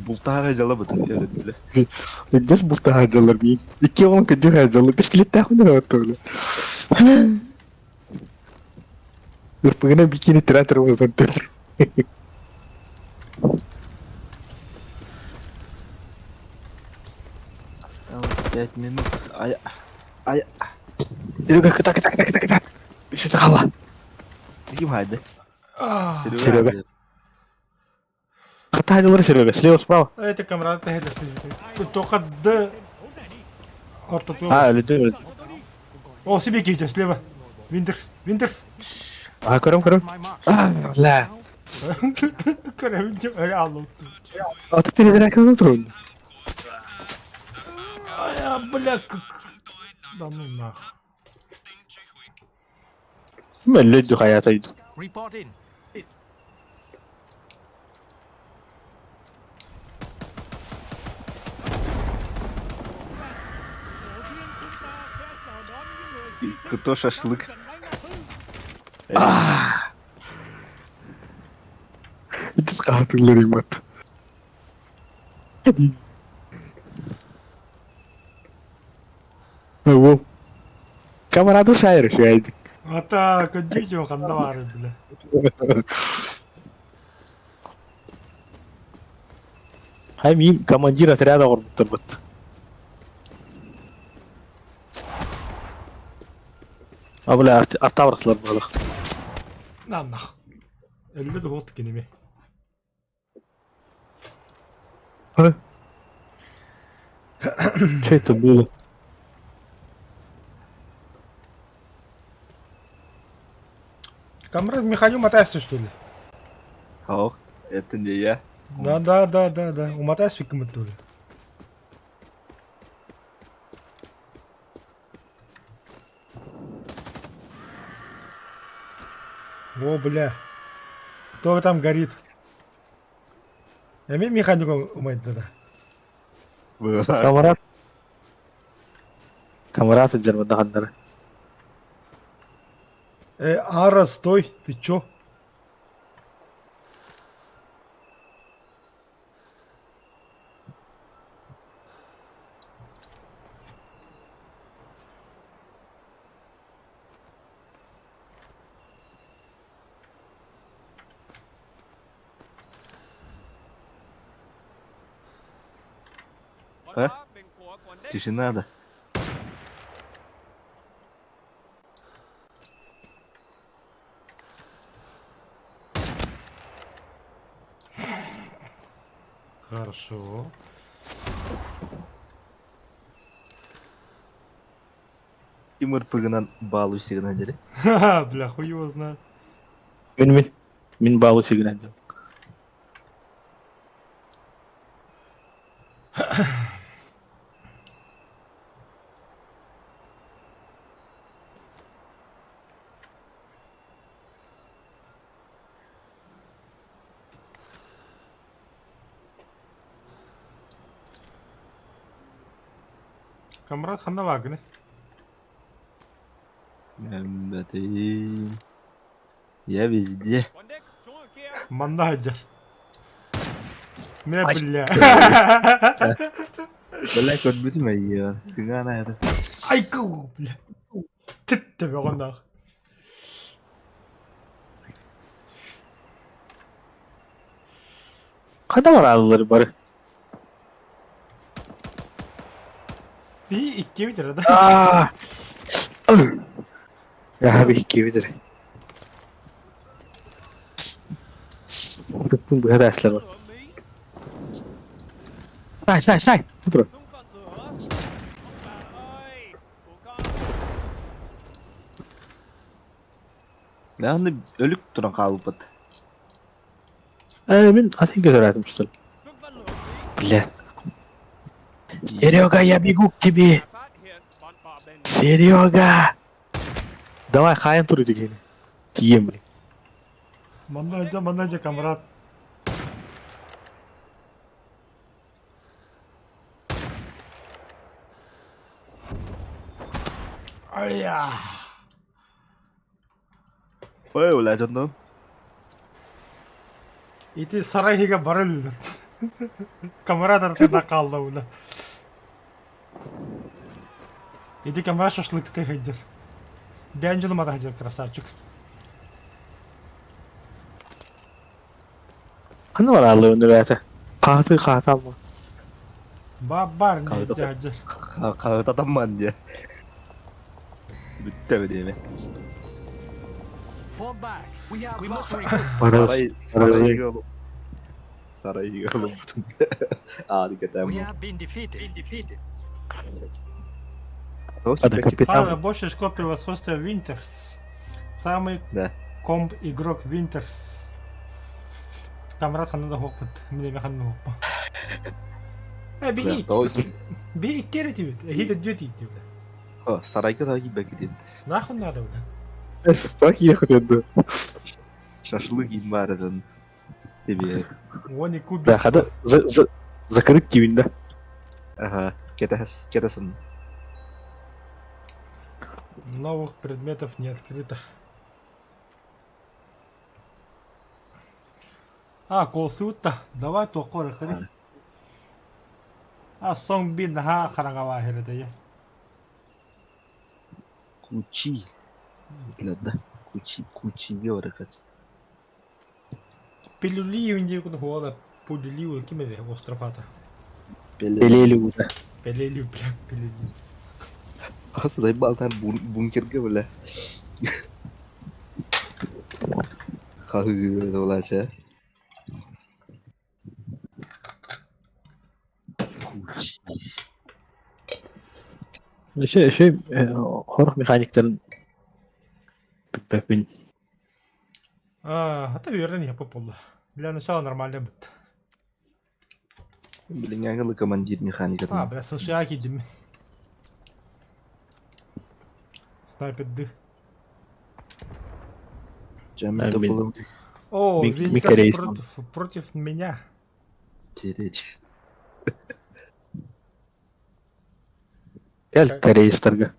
Бултаға жала бұтын, бля. Здесь булта хаджалар би. Икки он кыджы хаджалар. Пистолет хуй на вот Ырпыгына бикини тиратор воздан Осталось 5 минут. Ай, ай, Серега, кыта, кыта, кыта, кыта, кыта. Еще хала. ким хайды? Серега. Кыта хаджалар, Серега, слева, справа. Это камрад ты Только Д. Ортоту. А, людей. О, себе кидите, слева. Винтерс, Винтерс. А, көрөм, көрөм. А, бля. Көрөм, алло. А ты перезарядка трудно. А, бля, как... Да ну нах. Мөллөйдү хайатай. Report in. Кто шашлык? Иккис хаһытыллар имат. Уол. Камарада шайыр шайдык. Ата көддүү ханна баар бile. Хай мин командир отряда оҕорбуттарбыт. А бля, артабырахтылар буолах. Наннах. Өллө да хуот киними. Что это было? Камрад Михаил мотайся, что ли? Ох, это не я. Да, да, да, да, да. Умотайся кем-то. О, бля. Кто там горит? Я механику умать да. Камарат. Камарат дьармадаханнара. Ара, стой, ты чё? А? Тишина, да. Хорошо. Тимур пыгынан балу сигнал дери. Ха, бля, хуй его знает. Мин мин. Мин балу сигнал. Камрад ханна вагны. Я везде. Манна Не, бля. Бля, көрбүтүм айы. Кыгана это. Ай, ку, бля. Тетте бөгөннах. Хада бар алылар бары. Би икки битер да. Я би икки битер. Бүттүн быһа әслер бар. Сай, сай, сай. Утро. Аны өлүк туран калыппыт. Э, мин атын көтөрәтим что ли. Бля. Серега, я бегу к тебе. Серега! Давай, хайын тур дегени. Тием, блин. Манна манна камрад. Ая. Ой, бля, жонном. Ити сарайга барыл. Камрад артына калды ула. Иди камрад шашлыкты хадир. Бянжылы мата хадир, красавчик. Хана бар аллы өнөр Кааты каатамма. Ба бар не хадир. Кагытатамман де. Бүтті бе Fall back. We have we must regroup. Барас. Сарай Сарай Ады We кетем. have been defeated. Defeated. Ада капитан. Больше школ превосходства Винтерс. Самый Да. комп игрок Винтерс. Камрад ханна хокпут. Мине ханна хокпа. Э, би би керетибит. Хит дьюти тибит. Сарайга да кибе кетет. Нахуй надо, бля. Так ехать это. Шашлык иин баарытын. Тебе. Уон икки Да, убийство. хада закрыть кивин да. Ага, кетес, кетесин. Новых предметов не открыто. А, колсуутта. Давай туохха барыахха А, соң бин наһаа хараҥалаа иһэр Кучи. Да, кучи, кучи говорят. Пилюлиюн диэки хуола пулилиу ким эрэ остров аата. Пелелиу да. Пелелиу, бля, пилюлиу. Заебал там бункерге, бля. Хаһыы долача. Кучи. Еще еще хорох механиктарын билбэппин. А, это верно не попало. Для начала нормально будет. Билиҥҥээҥи командир механикатын. А, бля, США киирдим. Снайпер ды. Дьэ, Мин- О, Ми- Винтерс Микарейс. против меня. Тереть. Кэл корейстарга.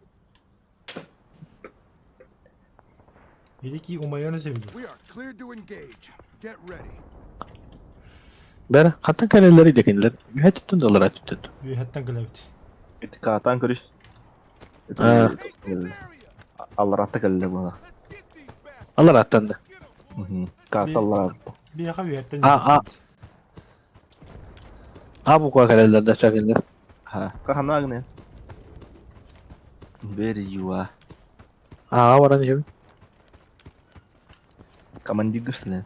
Великий умайон себили. We are cleared to engage. Get ready. Бәрі хантан кэлэллэри декинилэр. Үһэ түттүн далара түттүн. Үһэттэн кэлэбит. Ити каатаан көрүс. Аа. Алларатта кэллэ буола. Let's get these bastards. Алар аттан да. Каата алларатта. Биһиэхэ үһэттэн А, а. А буква кэлэллэр да чакиннэр. Ха. Кахана гына. Where you are? Аа баран иһэбин. Командир гүслэ.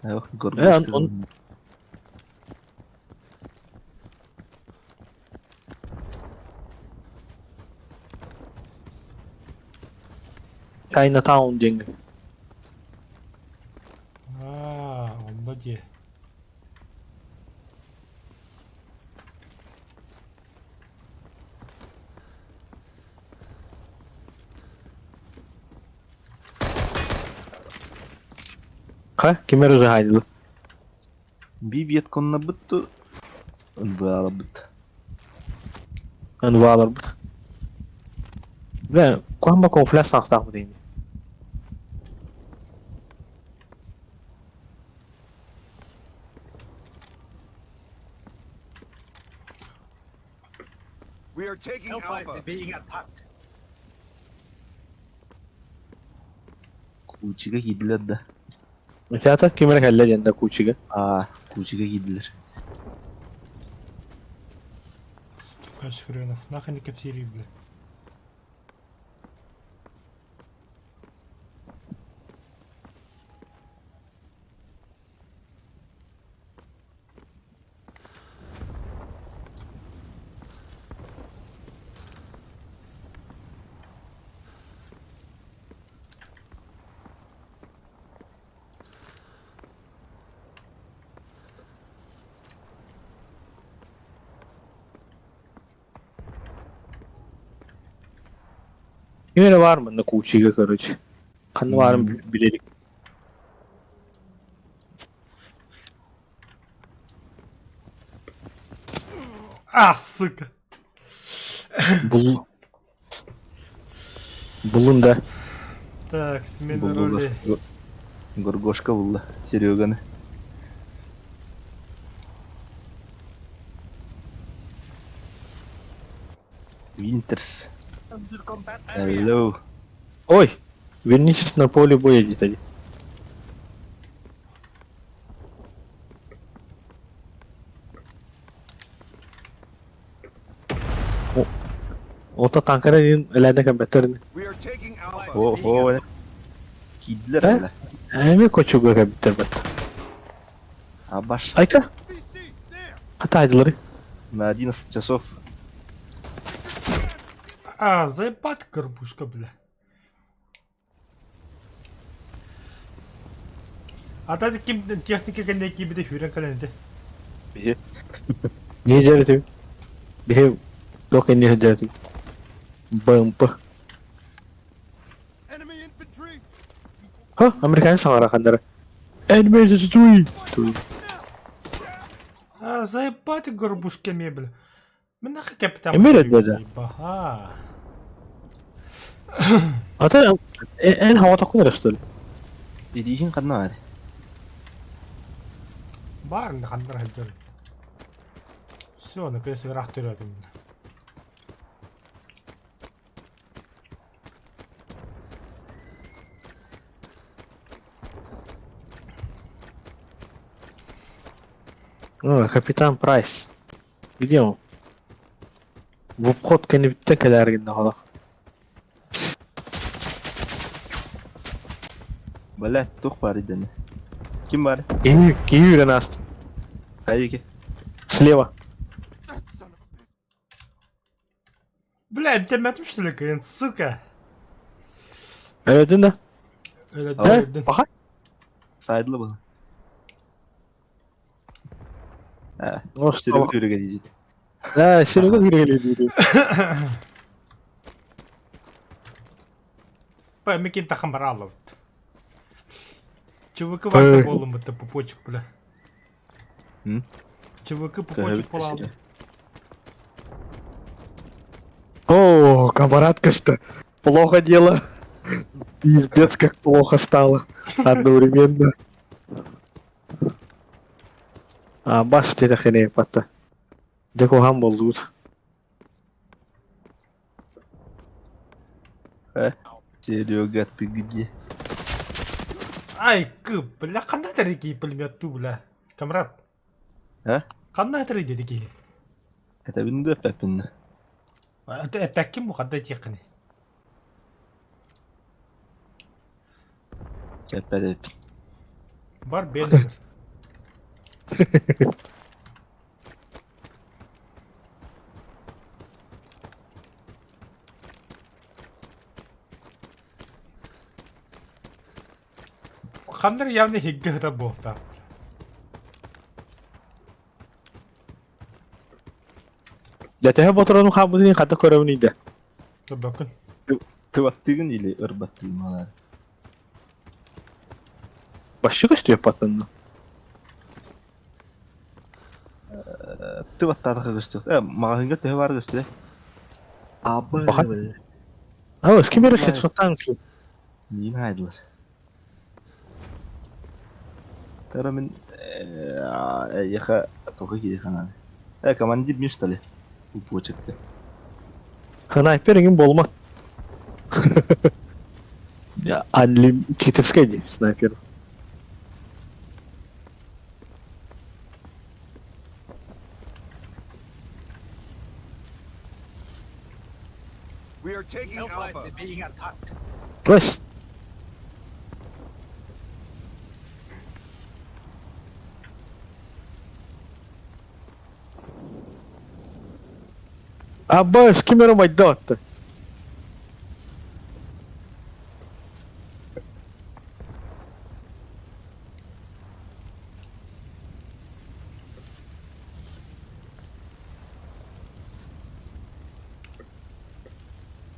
Эх, Э, он- Chinatown диэн. А, онно дии. Ха, кимер уже хайдылы. Би Вьетконна бутту. Ынбаала бут. Анвалар бут. Бля, куамба конфляс сахтах бут дейм. We are taking Alpha. being attacked. Кучига кийдилер да. Театр кимер кэллэ диэн да кучига. Аа, кучига кийдилер. Каш хренов. Нахрен не капсири, бля. Кимер бар мында кучига, короче. Ханна барын билелик. А, сука. Бул. Булун да. Так, смена Булла. роли. Горгошка булла. Сереганы. Винтерс. Hello. Ой, вернитесь на поле боя где-то. Ото танкара дин элэдэ кэбэтэрин. We are taking Alpha. О, о, кийдилер Э? эле. Эми кочуга кэбиттер бат. Абаш. Айка, VC, there. хатайдылары. На 11 часов. А, заебать горбушка, бля. А та ким техника кэннэ киибитэ сүүрэн кэлэн этэ. Бе. Не жеретим. Бихи ток не жеретим. БМП. Ха, американец саҥара ханнара. Enemies is three, two. А, заебать горбушка мебель. Мин нахуй капитан. Эмиэ да. Ага. А ты эн хаватаккун эрэ что ли? Илииһин ханна баар? Бар ханнар сылдьар. Все, наконец ыраах төрөөтүм. О, капитан Прайс. Где он? В обход кэнниттэн кэлээр гиннэ олох. Бля, туох баар идэнэ? Ким баар? Киһи киһи үүрэн ааста. Хайыки? Слева. Бля, эмтэммэтим что ли, кыын, сука. Өлөдүн да? Өлөдүн, Э, өлөдүн. Паха? Сайдылы был. Э, Ну Серега что? Серега диэбит. Да, Серега кииргэлиир. Па, микин тахам баралабыт. ЧВК варта буоллум бытта пупочек, бля. М? ЧВК пупочек буолалым. О, камарадка-что. Плохо дело. Пиздец, как плохо стало. Одновременно. А, баш это хрень патта. Деко хамбол тут. Серега, ты где? Ай, кы, бля, ханна тарики пулемет ту, бля. Камрад. А? Ханна тарики дики. Это винда пепин. Это эппэккин бу ханна тиэххини. Чэппэт Бар бэлэр. Ханнар явно хиггэ хыта буолта. Дьэ, төһө ботуруонум хаалбытын хата көрөбүн ыйда. Көрбөккүн. Тыбаттыгын или ырбаттыгын малаар. Башчы көстүө паттанна. Тыбаттаатаха көстүөх. Э, маҕаһыыҥҥа төһө баар көстүө? Абы. Баха. А, с кем решит, что танки? Миин хаайдылар. Тара мин эйиэхэ туха киһи ханааны. Э, командир мин что ли? Упочекка. Снайпер игин болма. Анли читерскай дии снайпер. We are taking Alpha Alpha. is being attacked. Брось. Абаш, ким эрэ майда атты.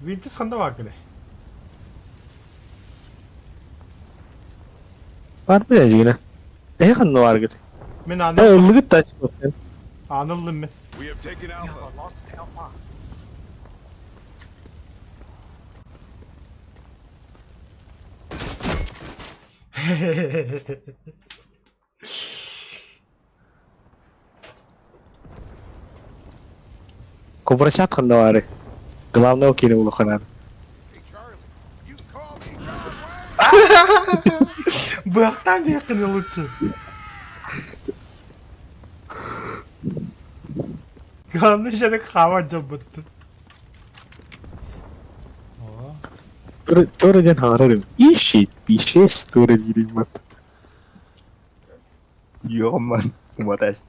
Винтис ханна баар кэлэ. Бар бile дьигинэ. Эһи ханна бааргыт? Мин Э, аны ыллыгыт да аны ыллым мин. We have taken We Alpha. have lost Alpha. Кобрачат ханна баары. Главное ол кини улаханаар. Hey, Charlie. You can call me John Wayne. Быахтаан биэххини лучше. Главное щадык хава дьоммуттун. О, Тура диэн хаҥарар Ищи, ищес тура диирим бат. Йоман. Уматаст.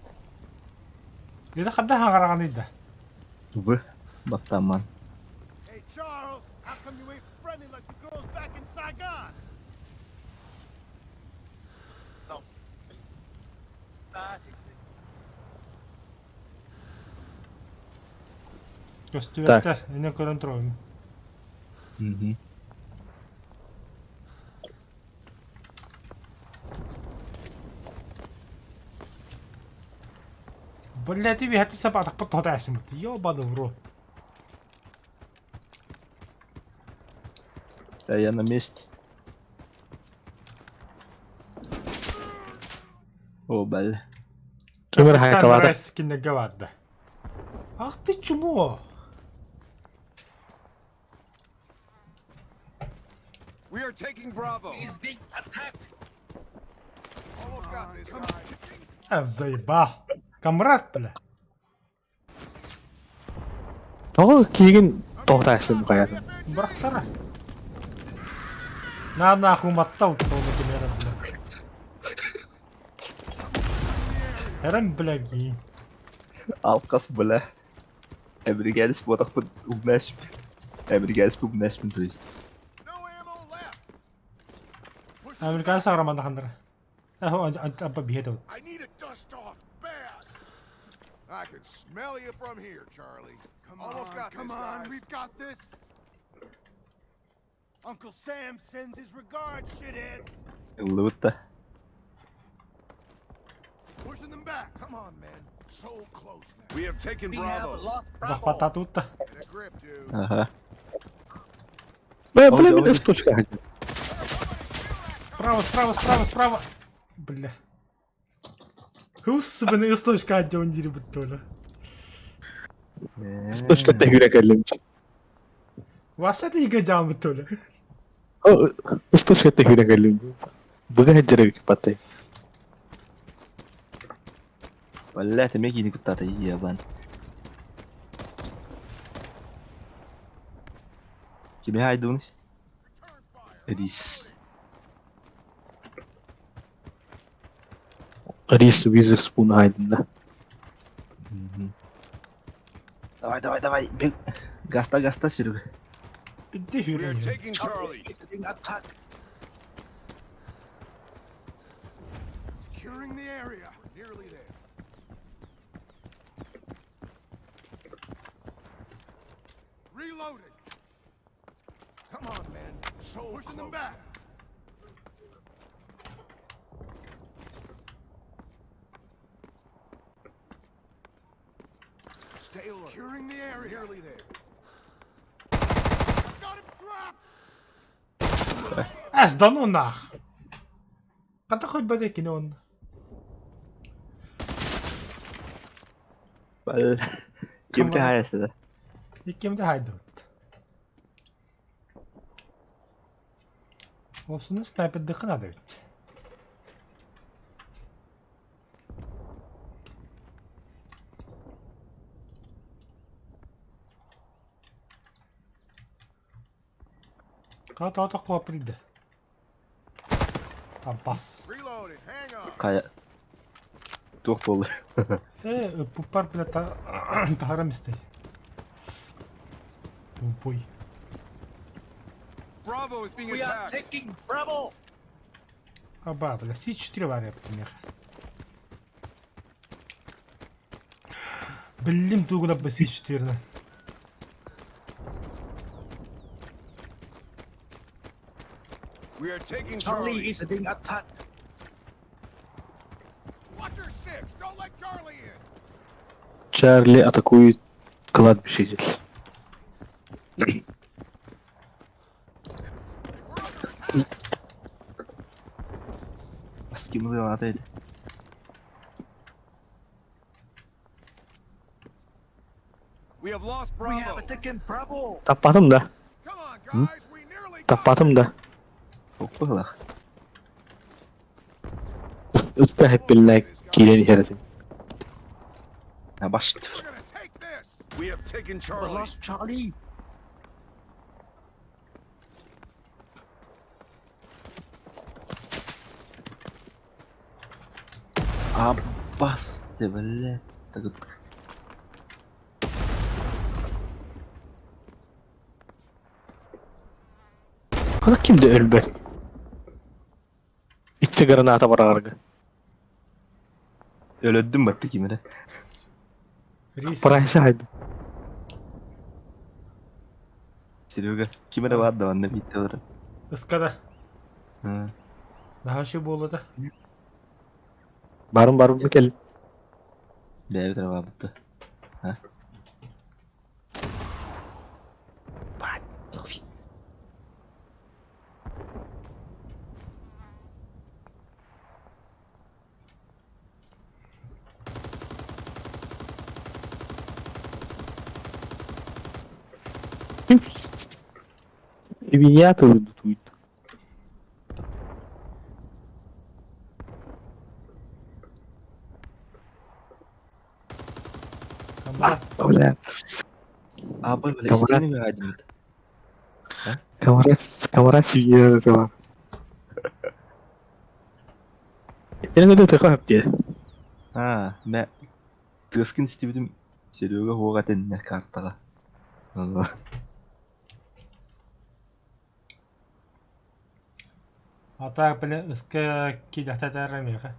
Это ханна хаҥараҕаный да? В. Баттаман. Hey, Charles. How come you ain't friendly like the girls back in Saigon? Көстүбэттэр, инэн көрөн туруом. Мгм. Блядь, үһэтэ сапатахпыт тоҕо ээсиммит. Ёбаный в рот. Да я на месте. О, бля. Өмөр хайкалаата. Кинеге барды. Ах ты чмо! We are taking Bravo. Is being attacked. Almost got this, guys. А, заебал. Камрад, бля. Тоҕо киигин тоҕо хайатын? Бырахтара. На нахуй маттау тоҕо кимэрэ, бля. Эрэн, бля, гин. Алкас, бля. Эмригелс буотахпын умнэспин. Эмригелс умнэспин, то есть. No ammo left. Push Американ саҕараманда хандара. Аппа биһиэ табыт. I need a dust off bad. I can smell you from here, Charlie. Come Almost on, got come this, on, guys. we've got this. Uncle Sam sends his regards, shitheads. Ыллыбыт да. Pushing them back. Come on, men. So close now. We have taken We have lost Bravo. Захвататыбыт да. Get a grip, dude. Ага. Бля, Ол бля, дьэ, мин ол- штучка хадьа. Справа, справа, справа, справа. Бля. Хус, бля, источка отдел дири бит толя. Штучка тэһүүрэ кэллим. Вообще ты иге жаам бит толя. Штучка тэһүүрэ кэллим. Быга хадьара патай. Бля, ты меги не куттата ебан. Тебе хайдунс? Рис. Рис Уизерспун хайдында. Давай, давай, давай. Бег. Гаста, гаста, Серега. Бидде We are хүрэн. taking Charlie. Is being attacked. Securing the area. We're nearly there. Reloading. Come on, men. So pushing them back. Stay alert. Securing the area. Nearly there. Got him trapped. Эс, да ну нах. Хата хоть бы кино он. Бля. Кем ты хайаста, да? Икким хайдут. Осуну снайпердыхы надо ведь. Ката ата коприд. Абас. Reloading. Hang on. Кая. Туох буолла. Э, пупар бля та тахарам истей. В бой. Bravo is being We are attacked. taking Bravo. Аба, бля, С4 варя например. Блин, тугуна бы С4. на. We are taking Charlie Charlie. is being attacked. Watch your six. Don't let Charlie in. Чарли атакует кладбище здесь. We're under attack. Скинули надо это. We have lost We Bravo. have taken Bravo. Таппатым да. Come on, guys. We nearly got Таппатым да. Оппалах. Үспэ хэппилнэ киирэн иһэрэтин. А башт. We're gonna take this. We have taken We Charlie. lost Charlie. Абас ты, бля. Так вот. Аны кимде өлбөт? Итте граната барарга. Өлөддүм батты кимере. Рис. Прайса хайды. Серега, кимере бар да онда битте бар. Ыскада. Ха. Нахашы болду да. Барым барым кел. Бэйэбит эрэ баабыт да. Свинья тылын тууйду. Камрад. Бля. Аабай бля, Камрад. истиҥ үһэ димит. Камрад, камрад свинья тыла. Сен өтө тыха хөптиэ. Аа, мэ тыаскын истибитим Серега уоҕа этиннэ картаҕа. А так, блин, ыска кидэхтэтэр миэхэ.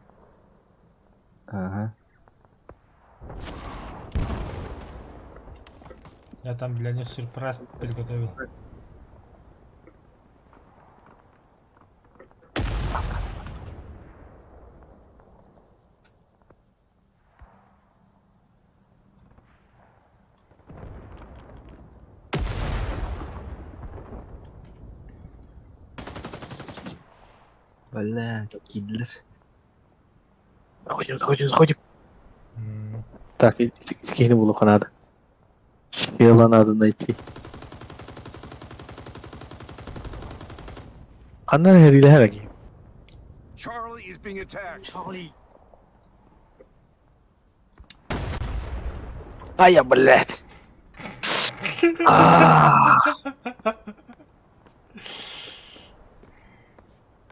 Ага. Я там для них сюрприз приготовил. Бля, кидлер. Заходим, заходим, заходим. М, Так, киһини булуохха наада. Тело надо найти. Ханна эрэ сэриилэһэр киһи. Charlie is being attacked. Charlie. Ая, блядь.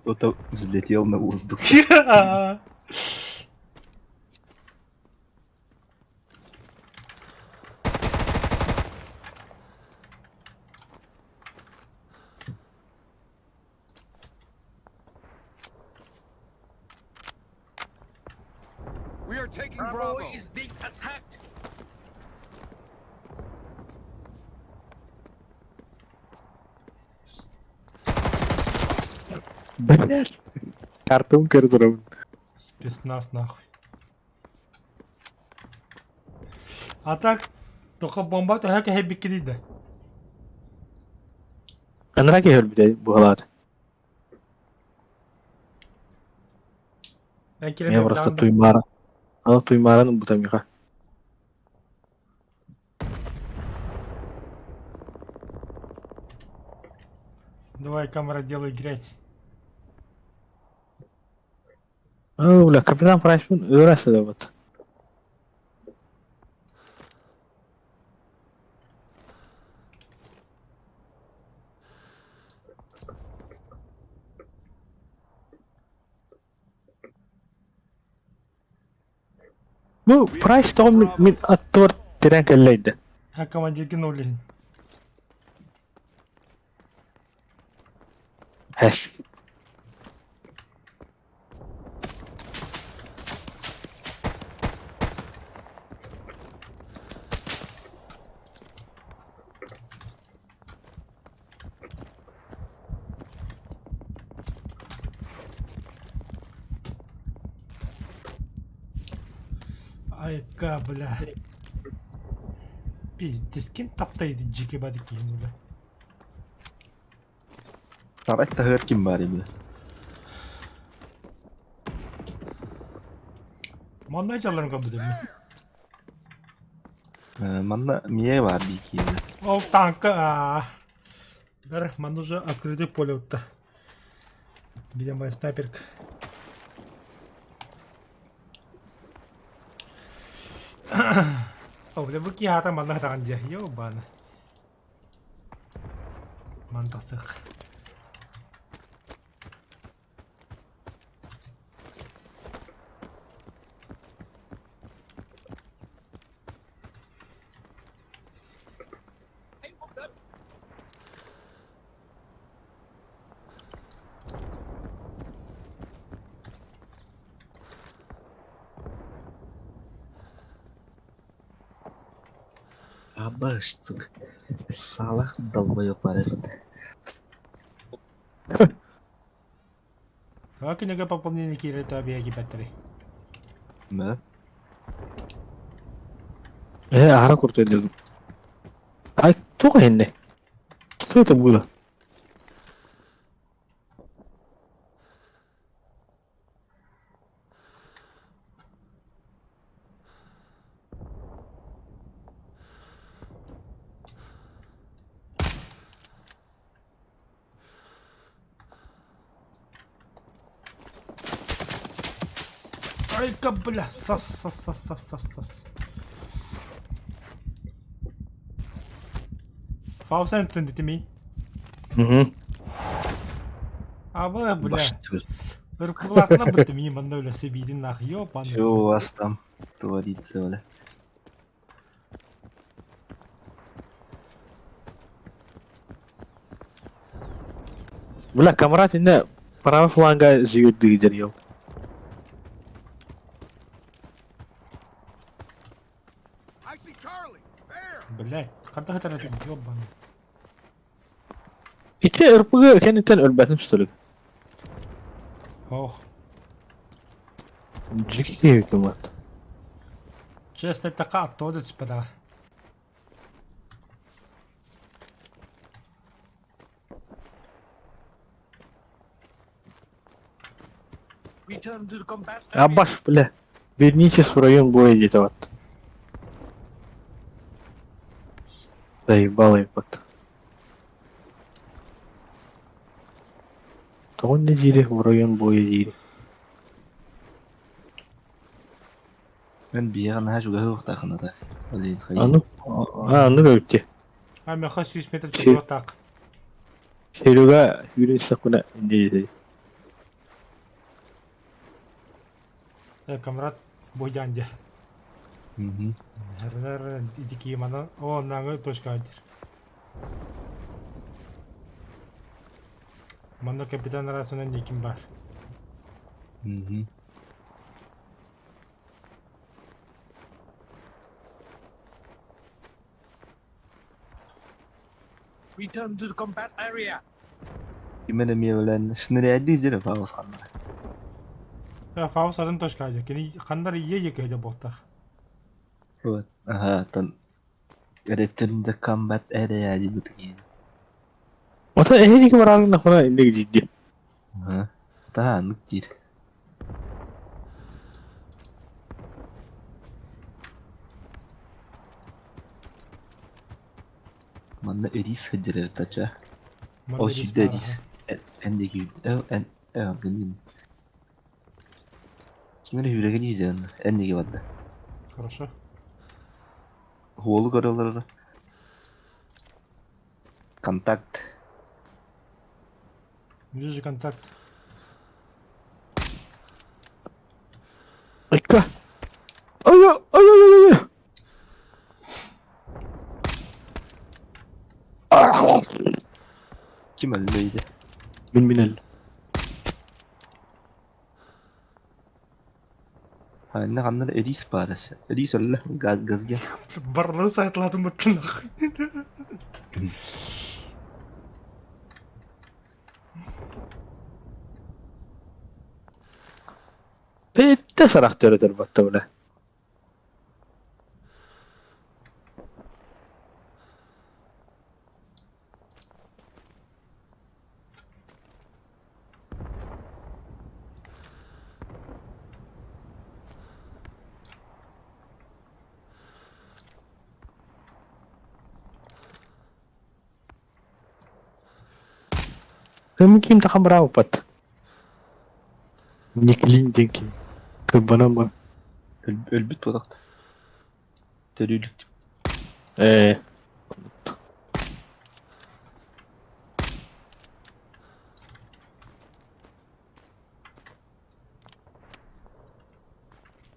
Кто-то взлетел на воздух. We are taking Bravo Bravo. is being attacked. Блядь. Картонка разорвана. Спецназ нахуй. А так, только бомба төһө кэһэйбиккиний да. Анараа киһи өлбүтэ быһалаат. Эн киирэн Мен просто даҕаны туймаара. Аны туймааран ылбыта миэхэ. Давай, камера, делай грязь. Оо, бля, капитан Прайспын ыыра сылдьабыт. Бу Прайс тоҕо мин, мин аттыбар тирээн кэллэйдэ. А командиргин улин. Эс. Айка, бля. Пиздец, ким таптайды дьики бады киһин, бля. Сарай таһыгар ким баар бля? Манна дьалларын көрбүтүм. Манна миэ баар биикиэнэ. Ол танка аа. Бэр, манна уже открытый поле утта. Где моя снайперка? О, бля, бу киһи аата манна хатаҕын дьэ, ёбана. Мантасых. Абаш, сука. Салах долбоёб бар эбит. А кинигэ пополнение киирэ то биэги бэттэри. Мэ? Э, аһара курдук дедим. Ай, туох иһиннэ? Что это было? Айка, бля, сас, сас, сас, сас, сас, сас. Фаусан тендитими. Угу. Абы, бля. Баш- Ырпылатына быттым, манна бля, себидин нах, ёпан. Что у вас там творится, бля? Бля, камрад инне правый фланга живет дыр, I see Charlie. There. Бля, ханта хатара ёбан. Ити РПГ кэнниттэн өлбөтүм что ли? Ох, Дьики киһи вот. честно, така оттуда түспэтэҕэ. Return to the combat area. Абаш, бля. Вернитесь в район боя где-то вот. Заебало ебать. Тоҕо диири в район боя диири. Мен биһиэхэ наһаа чугаһы уохтааххына да. Блин, хайыы. Аны, а, аны өлтү. А меха 100 метр чугуруохтаах. Серега үүрэн истэхпинэ инде диэтэ. Э, камрад бойдян дьэ. Мгм. Эр ити манан о наҥы точка дир. Манна капитан Расунан диэкин баар. Мгм. Return to the combat area. Ким эрэ эмиэ билэн шныряйдыы дьире Фаус ханна. Фаус атын точка дьэ. Кини ханнар ийэ диэки сылдьар буолтах. Вот. Аха, оттон Return the combat area диэбит киһи. Ота эһиги барааргынахпына инник диирди. Аха. Тааннык диир. Манна рис сылдьар эбит ача. Манна Ол рис сүүрдэ баар рис. аха. Эн диэки эл эн э гынным. Ким эрэ үүрэгэ дии дьон эн диэки барда. Хорошо. Уолу көрөлөр Контакт. Ближе контакт. Айка. Ай ай ай ай ай. Ким өллөйдө? Мин мин өллүм. Ханна ханна да рис баар эсэ. Рис өллө газ газга. Барлары сайтылатын быттын нахуй. Петте сарах төрөтөр батта бля. Ким ким тахамраупат. Никлин диэн кырбанан бар. Өлбүт буолахта. Төрүүлүк. Ээ.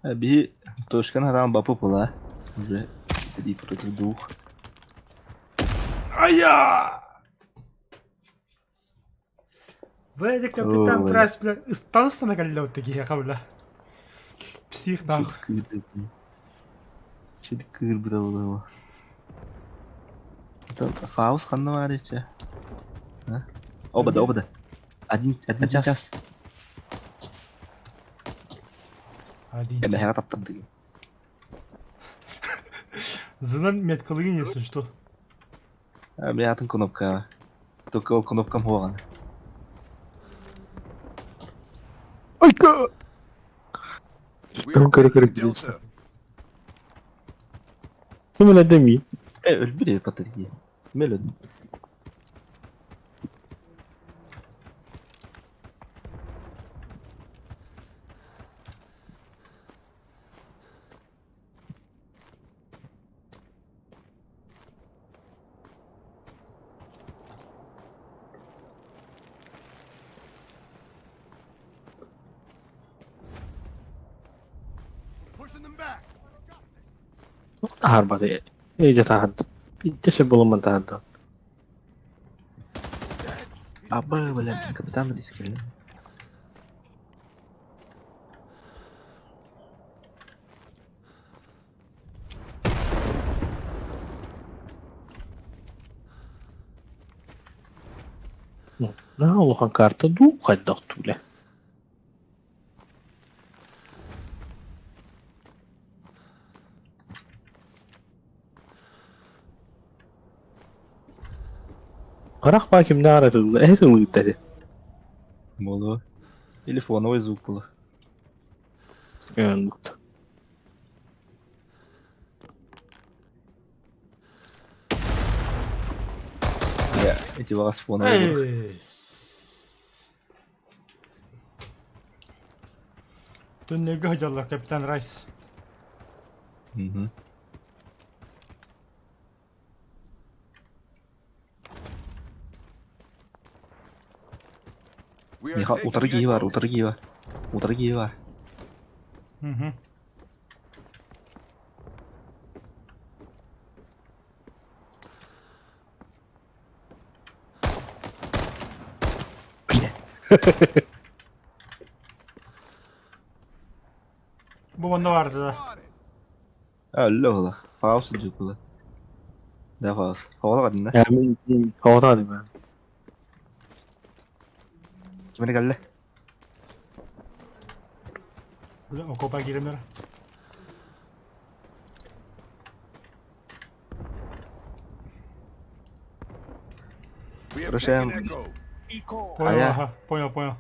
Биһи точканы хараан бапы була. Уже три против двух. Ая! Бля, капитан Ой. Прайс, бля, ыстан-ыстана кэллэ вот киһиэхэ, бля. Псих нах. Чүт кыырбыта буолуо. Фаус ханна баар ичэ? Оба да, оба да. Один, один час. Один Эмэһэҕэ час. таптардыгын. Зынан меткалыгын, если что. А, бля, атын кнопка. Только ол кнопкам хуаган. Айка! We are Там taking коры-коры Delta. Ты меня дами. Э, өлбүт патырги. Мелен. Pushing them back. Харбаты. Эй, тахад. Питтеше булуман тахад. Аба, бля, капитан рискили. На улахан карта ду хайдах туле. Харах баким нара тылы, э тылы тәде. Болу. Или фоновый звук был. Эндукт. Я, эти вас фоновый звук. Эй. Төннеге хажаллар капитан Райс. Мгм. We are Миха, taking утары кии бар, Echo. утары кии бар. Утары кии бар. Угу. Бу манна барды да. Spotted. Алло, Фаус дюкула. Да, Фаус. Хавала кадын да. Я мен хавата дим. Кимene келді? Бля, окопа киремер. We have Хорошо. taken Echo. Echo. Понял, я- ага, понял, понял.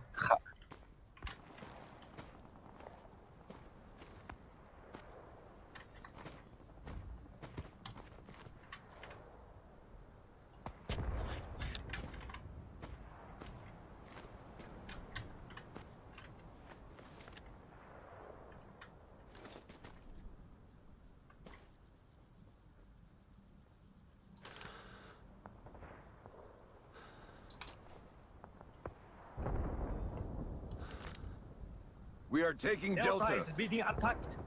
We are taking Delta Delta. is being attacked.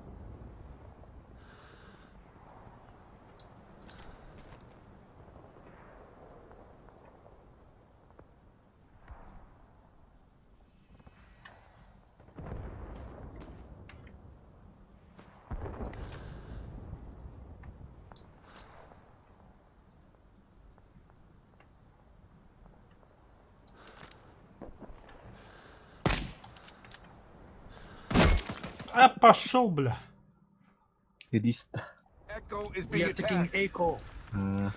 А пошел, бля. Риста. Echo is We being are taking attacked. Echo. А,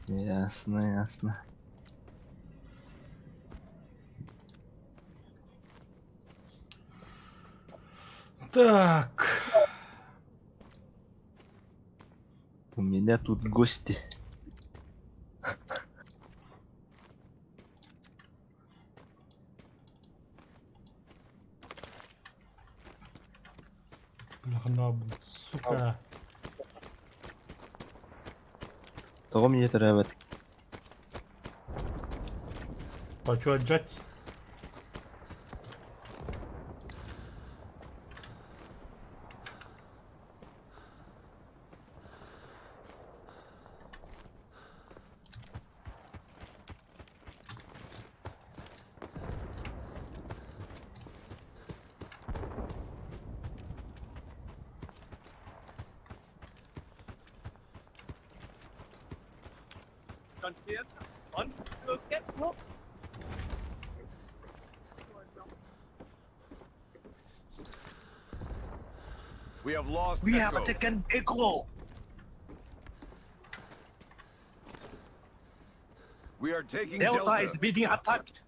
Ясно, ясно. Так. У меня тут гости. Бля, ну, сука. Того мне треба. Хочу отжать. Trận chiến vẫn chưa kết thúc. We have lost We have Echo. taken Echo. We are taking Delta Delta. is being attacked.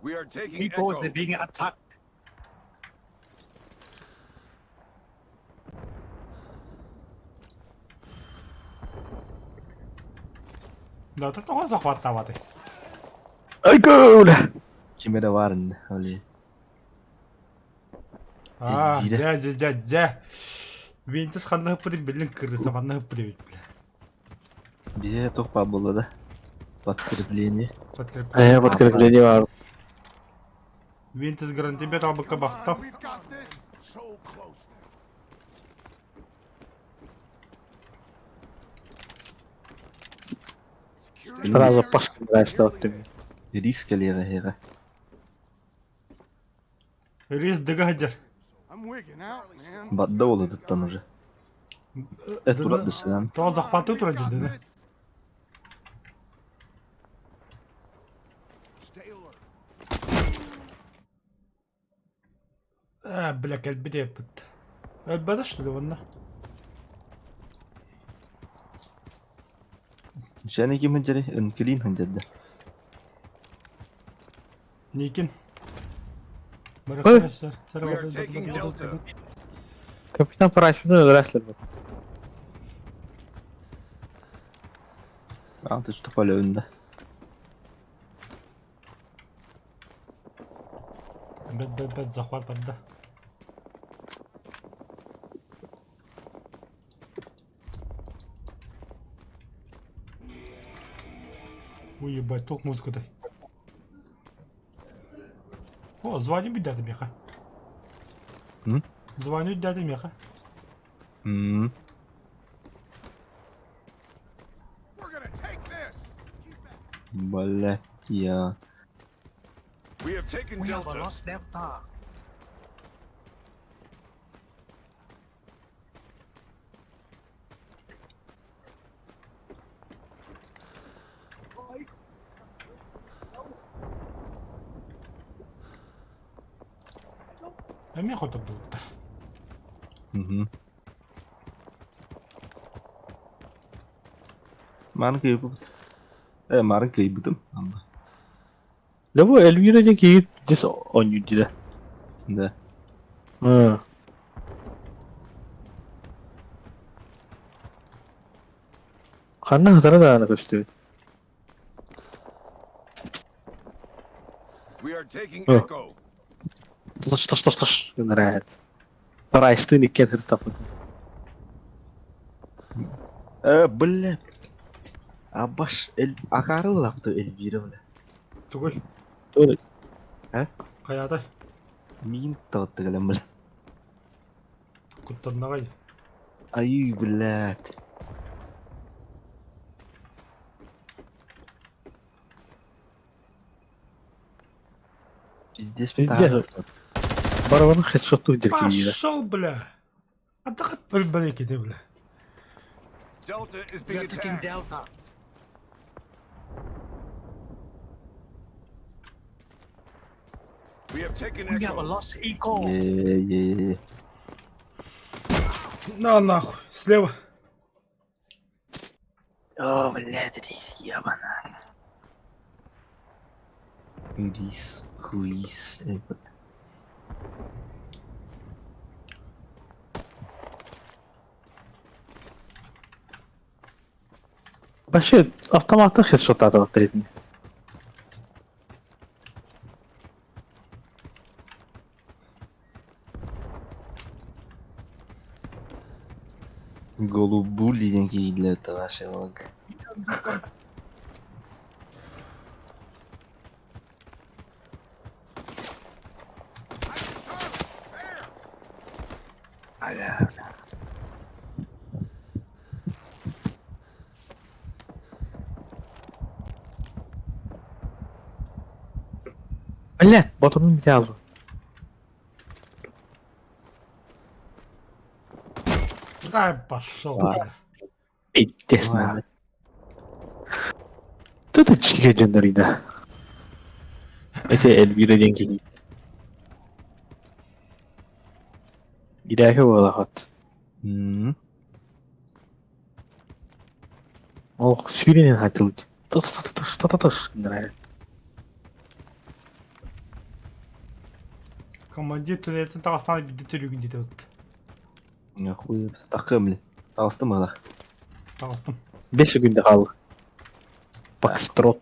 We are taking Echo Echo. is being attacked. Да, тут тоҕо захваттаабатай? Айгол! Ким эрэ баар иннэ, ол Аа, Эльвира. дьэ, дьэ, дьэ, дьэ. Винтис ханна ыппытын биллин кырыса манна ыппыт эбит бile. Биһиэхэ туох баар буолла да? Подкрепление. Подкрепление. Э, подкрепление бар. Винтис гарантибет албыкка бахта. We've got this. So close now. Сразу Пашка нравится от тебя. Риск кэлиэҕэ эһиэхэ. Рис дыгадер. I'm wigging out, man. Бадда буолла уже. Э, турат дөссөнөн. Тоҕо захваты тура дедини. Stay alert. Э, бля, кэлбит эппит. Өлбөтө что ли онно? Сен ким хынжары? Ынкилин хынжарды. Никин. Ой. We are taking Delta. Капитан Парашютный здравствуй. А, ты что поле Бэт, бэт, бэт, захват барда. Ой, ебать, ток музыка-то. О, звоню дядя Меха. М? Звоню дядя Меха. М. We're gonna take this. Keep that. Блять, я. We have taken We have Delta. lost Delta. А Меха-то был-то. Мгм. Маны кыйбыт. Э, марын кыйбытым. Amba. Да бу Эльвира диэн киһи дис оонньуур дии. Да. Аа. Ханна хатара даҕаны көстүбүт. We are taking Oh. Echo. Тыш тыш тыш тыш гыннара Парайстыын иккиэн сырыттахпыт. Э, блядь. Абаш, эль... Акары лапты Эльвира, бля. Тугуй. Тугуй? Э? Хайатай. Миин таҕытты кэлэн, бля. Куттаннаҕай. Айыы, блядь. Пиздец, Пиздец. Барабаны хедшоту диркиира. Пошел, бля. Отдохай, бля, бля. Delta is We being are taking attacked. Delta. We have taken We have Echo. lost Echo. Е-е-е. На нахуй, слева. О, блядь, рис ебана. Рис, хуис, этот. Вообще, автоматтан хедшот атабат Голубули деньги для этого вашего. Бля. Блядь, ботанын взял. Ай, пошел, бля. Пиздец, нахуй. Тут это чья дженерида? Это Эльвира деньги. Идея была хот. М. Ох, сүүрэн хатылж. Тас-тас-тас-тас-тас нравится. Командир туннельтен таҕыстаҕына биирдэ төрүүгүн диэтэ вот. Нахуй, тахым, блин. Таҕыстым ала. Таҕыстым. 5 секунд хаалла. Фокстрот.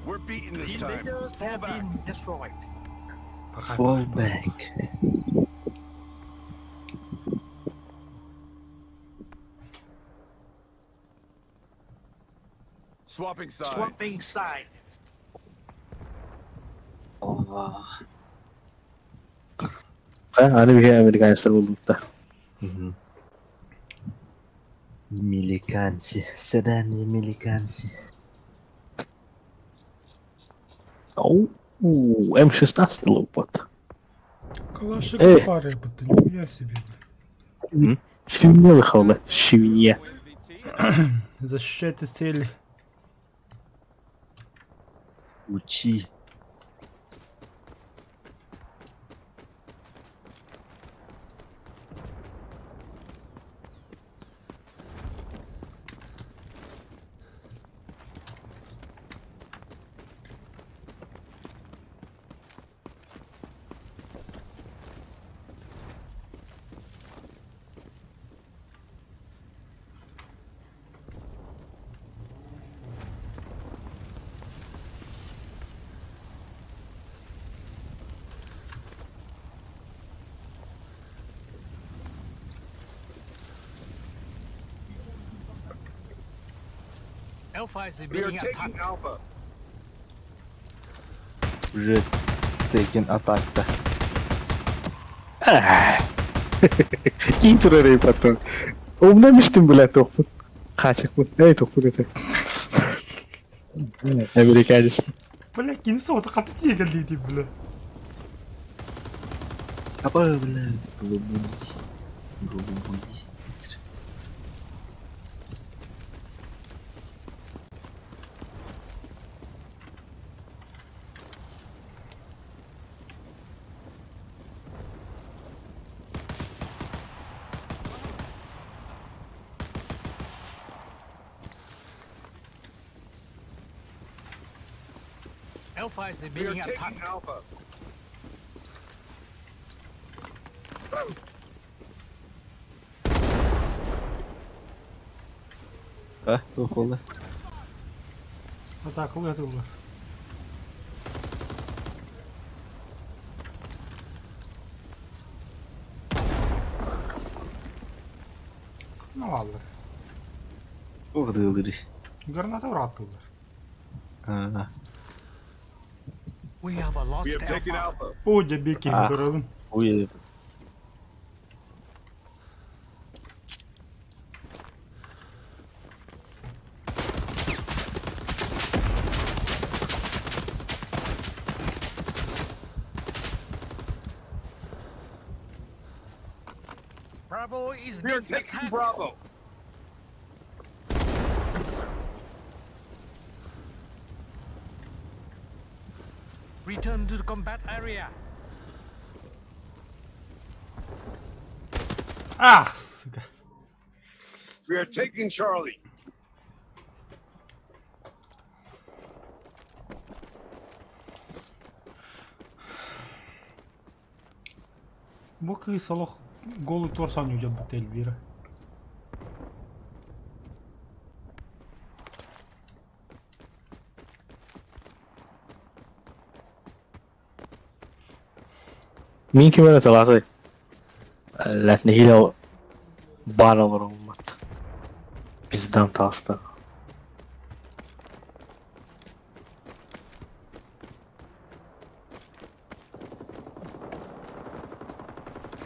We're beaten The this time. invaders Fall have back. been destroyed. Пока. Fall back. Swapping sides. Swapping side. Ова. Аны биһи американецтар булбуттар. Мгм. Миликанцы. Сраные миликанцы. Оу, М16 лопат. Калашик Эй. пары, будто нихуя себе. бля. Свинья выхавала. Свинья. Защищайте цели. Учи. Alpha is We are being taking attacked. Alpha. Уже taken attack-то. Киин турар потом. Умна миштим бля тохпут. Хачыкпыт. Эй тохпут это. Американец. Бля, кини суота хата тиэгэл дии бля. Апа, бля. Голубуди. Голубуди. Alpha is We are being taking attacked. Alpha. А, тухолы. Атакалыы атыллар. Ну ладно. Ох, дылдыры. Граната урааттылар. А, We We have lost We have taken Alpha. Alpha. Оо, дьэ биир киһи Ах. көрөбүн. Ой, Bravo is We are being taking attacked. Bravo. Return to the combat area. Ах, сука. We are taking Charlie. Бу кыыс олох голый торс оонньуу дьолбут Эльвира. Мин ким эрэ талааты нэһиилэ баар олоруммат. Пиздан тааста.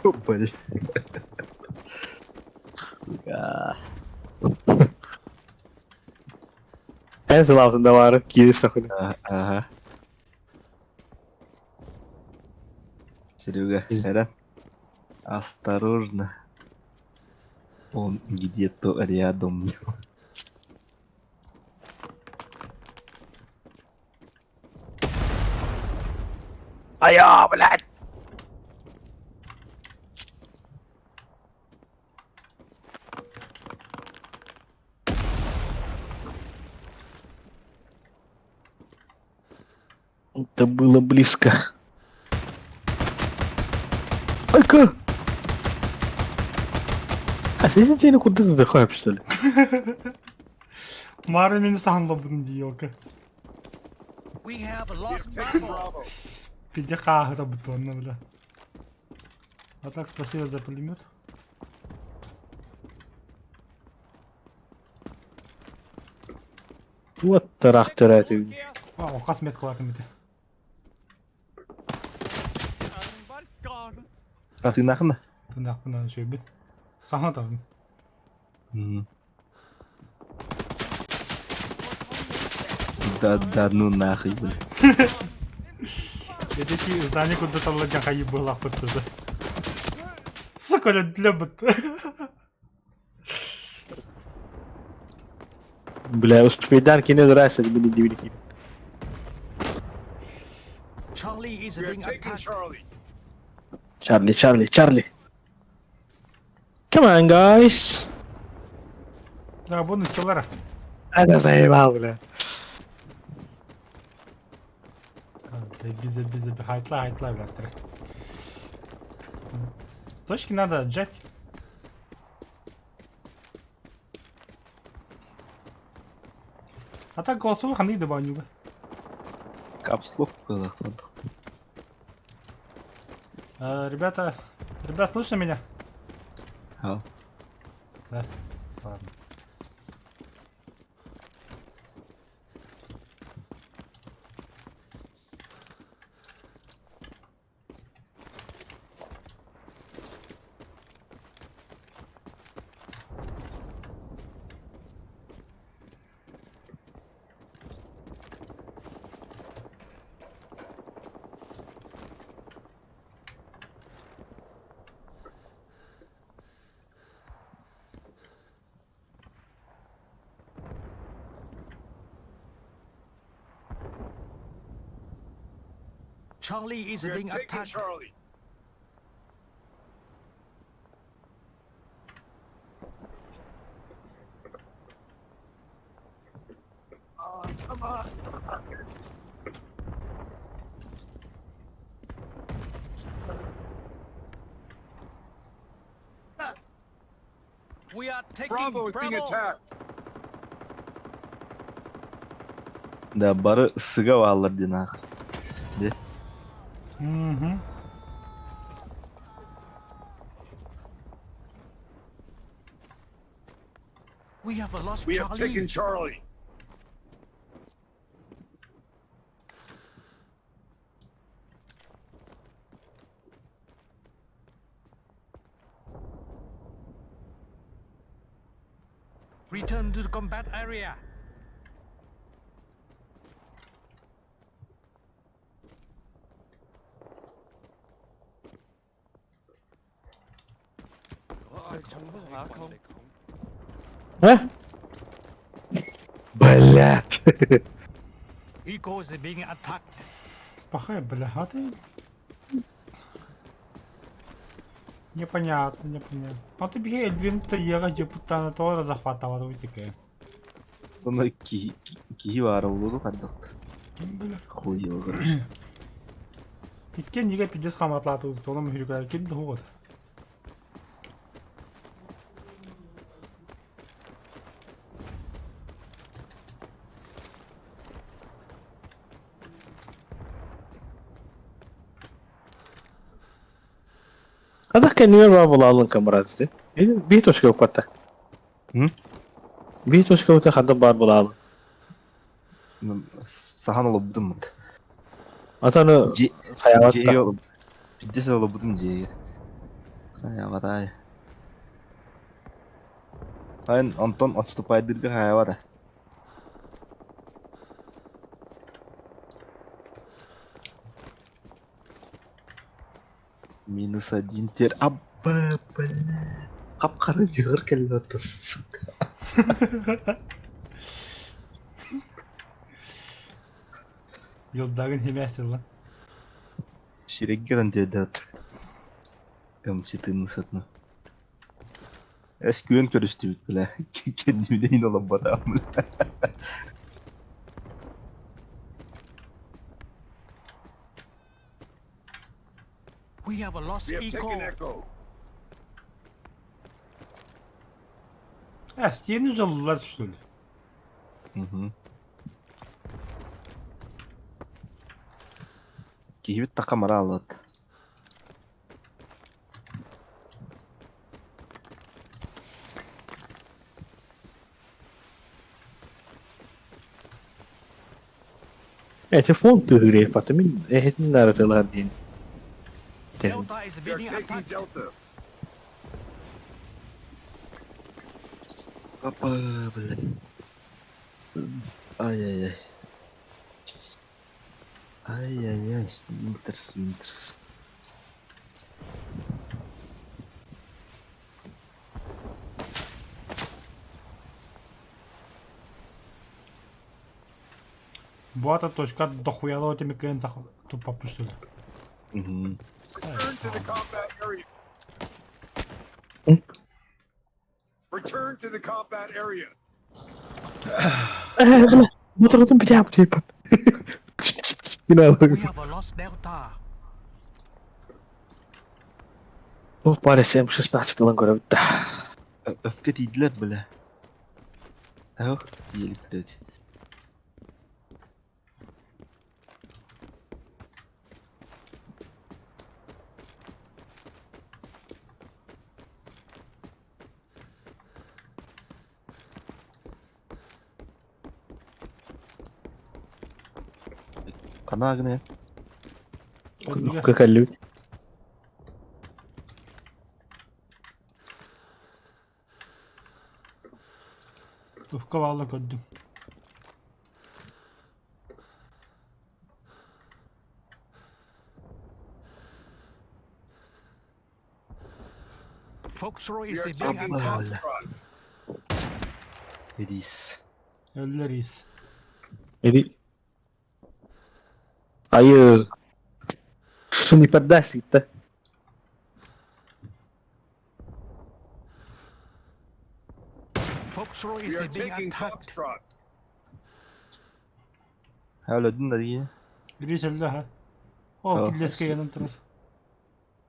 Блин. Сука. Эн талаатын да баары киири сахыны. Ага. Серега, Эрен. Осторожно. Он где-то рядом. Айаа, блядь! Это было близко. Айка! А ты куда ты захайп, что ли? Мара мени саһан дии елка. We have We lost have taken Bravo. Bravo. Пиде хааһыта бутуонна, бля. А так, спасибо за пулемет. Вот тарах төрөөтүгүн. А, хас меткалаатым ити. А ты нахна? Тынаахпын үчүгэйбин. Саҥа табын. Да, да, ну нахуй, блин. Эти здание куда талла жахайы была пытызы. Сука, для быт. Бля, успейдан кини драйся, мини дивники. Charlie is We are being taking attacked. Charlie. Чарли, Чарли, Чарли. Come on, guys. Да, вон училара. Это заебал, бля. Бизе, бизе, хайтла, хайтла, блядь. Точки надо отжать. А так голосовых они добавлю. Капслок казахтан. Ребята, ребят, слышно меня? А. Да. Ладно. Charlie is We are being taking attacked. Charlie. Come on. We are taking Bravo is being Bravo. attacked. Да, бары сыга валлар динах. Угу. We have lost We have Charlie. taken Charlie. Return to the combat area. А? Блядь. Echo is being attacked. Пахай, бля, а ты... Непонятно, непонятно. А ты бегай, Эльвин Тайера, депутата, тоже захватывал, вытекая. Сонно киһи баара буолуо хайдах. Ким бля? Хуй короче. Иккен неге пиздец хаматлаты, тоном хүрүкәр ким да хугат. Хадах кэннигэр баар буолаалын камрад дии. Биир точка укпатта. М? Биир точка ута хадах баар буолаалын. Сахан олобудум. Атаны Дьиэ хайаабатта. Пиздец олобудум дьиэгэр. Хайаабатай. Айн Антон отступайдырга хайаабата. Минус один тер. Абба, бля. Хап-хара дьиҕэр кэллэ сука. Йылдагын химясыр lan. Сиреггеран тиэрдэт. М14. Эс күөн көрүстүбүт бля. Кэннибинэн оломботаам бля. We have a lost We have Echo. taken Echo. Эс, yeni жаллар что ли? Мгм. Киһибит такамара алат. Эти фон тыгырей патымин эхетин наратылар диэн. Delta is We are being taking attacked. Delta. Апа, бля. Ай-яй-яй. Ай-яй-яй. Винтерс, Винтерс. Буата точка дохуяло теми кыйын зах тупа что ли? Мгм. Return to the combat area. Return to the combat area. Моторотун бля типа. We have a lost Delta. Ол паре М16 ылан көрөбүт да. Өфкө тиийдилэр, бля. Ах, тиийэликтэр. Ханаа гына. Какалют. Өфкө баалар көрдүм. Foxtrot We is are being taking attacked. Foxtrot. Эдис. Өллөр ис. Эди. Айы. Не поддашься да. Foxtrot We is are being taking attacked. Foxtrot. Өлөдүн да дии. Рис өллө ха. О, О, киллеске янан турар.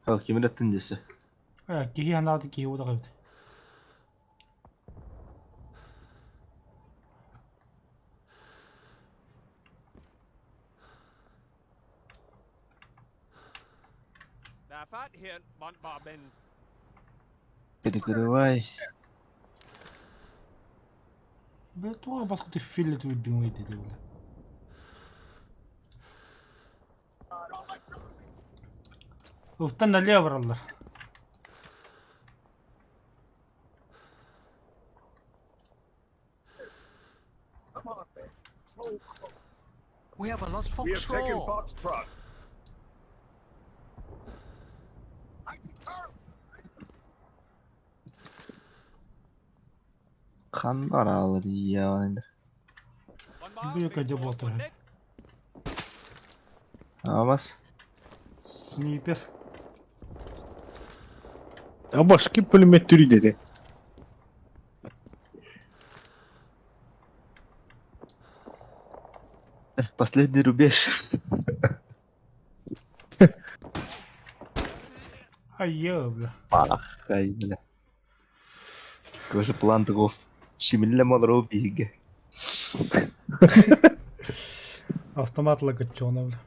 О, ким элеттин десе. Э, киһи ханааты киһи удаҕа эбит. Đã phát hiện bọn bò bền Перекрывай. Бля, туга баскы филlet выдумай деди, бля. Уфтан налево бараллар. We have lost We have taken Foxtrot. Foxtrot. Ханна араалар иэҕэннэр. Bọn bò Бү bị көдьө một буолтар. đích. Аамас. Снайпер. А башки пулемет түрі деді. Последний рубеж. Айы, бля. Пах, ай, бля. Какой же план таков. Чимилле малроо биһиге. Автомат лакачона, бля.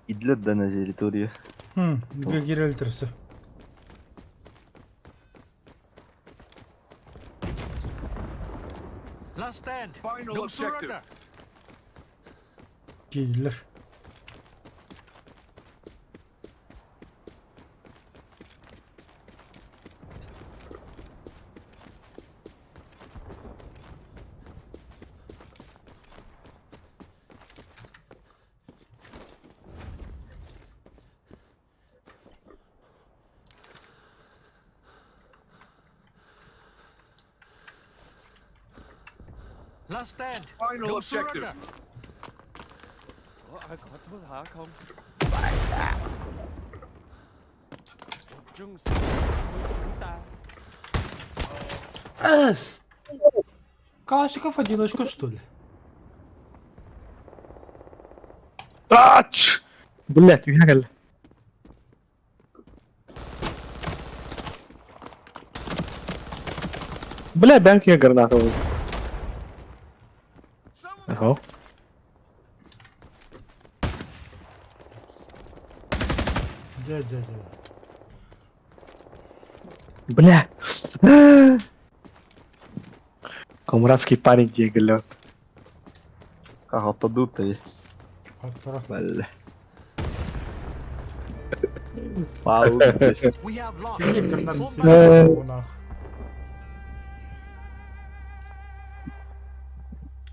Идлет да на территорию. Хм, кирел түрсі. Last stand. Final Don't objective. surrender. Кийлер. Last stand. Final Don't objective. surrender. Ủa, ai có thuốc hả không? Một trung sĩ của chúng ta. Эс! Калашников одиночка, что ли? Тач! Блять, үйәгәл. Бля, бәнкіге граната болды. Ага. Дя, дя, дя. Бля. Комрадский парень диэгэллэт. Хаһаттадут ты. Хоттора. Бля. Пау. We have lost. Киһи гранат Full сири нах.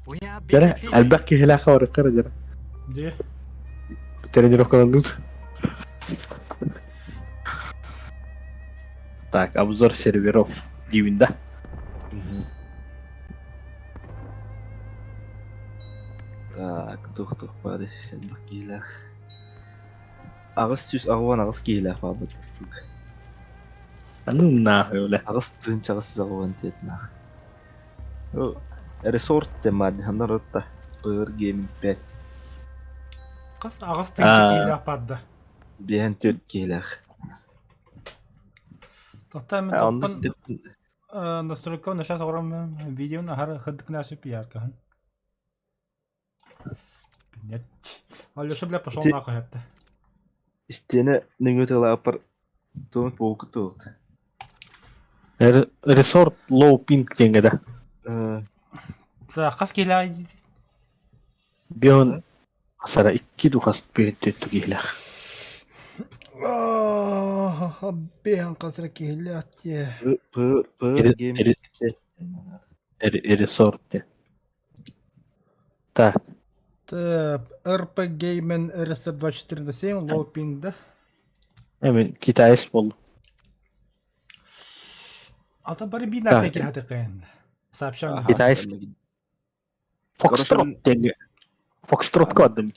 We have been Дәрә, defeated. әлбәк киһиләхэ орыккара дәрә. Де? Тренировкаландут. Так, обзор серверов. Дивин, да? Так, тух-тух бары. Элбэх киһилээх. Аҕыс сүүс аҕуон аҕыс киһилээх баабыт, сука. А ну нахуй, бля. Аҕыс тыһыынча аҕыс сүүс аҕуон түөрт нах. Ресорт темар ханарытта. Пыр Gaming 5. Қыз ағыз тыгы кийлі апады. Биэн түөрт киһилээх. Тоқта мен Онно тоқтан настройка на сейчас огром видео на хар хыдык нашу пиарка. Нет. Алеша, бля, пошел нахуй это. Истиэнэ нөҥүө тылааппар туом полку туут. Ресорт лоу пинг диэҥҥэ да. Қас кийлі Бион сара икки духас бүйөттү киһилээх. Бен қазір кийлі атте. Пыр пыр Gaming 5. Ресорт диэн. Так, РП Геймен РС 24 на 7 лоу пинг, да? эми китаец болду. Ата бары би нәрсе киһати кыйын. Сообщам. Китайский. Фокстрот диэҥҥэ. Фокстротка адым.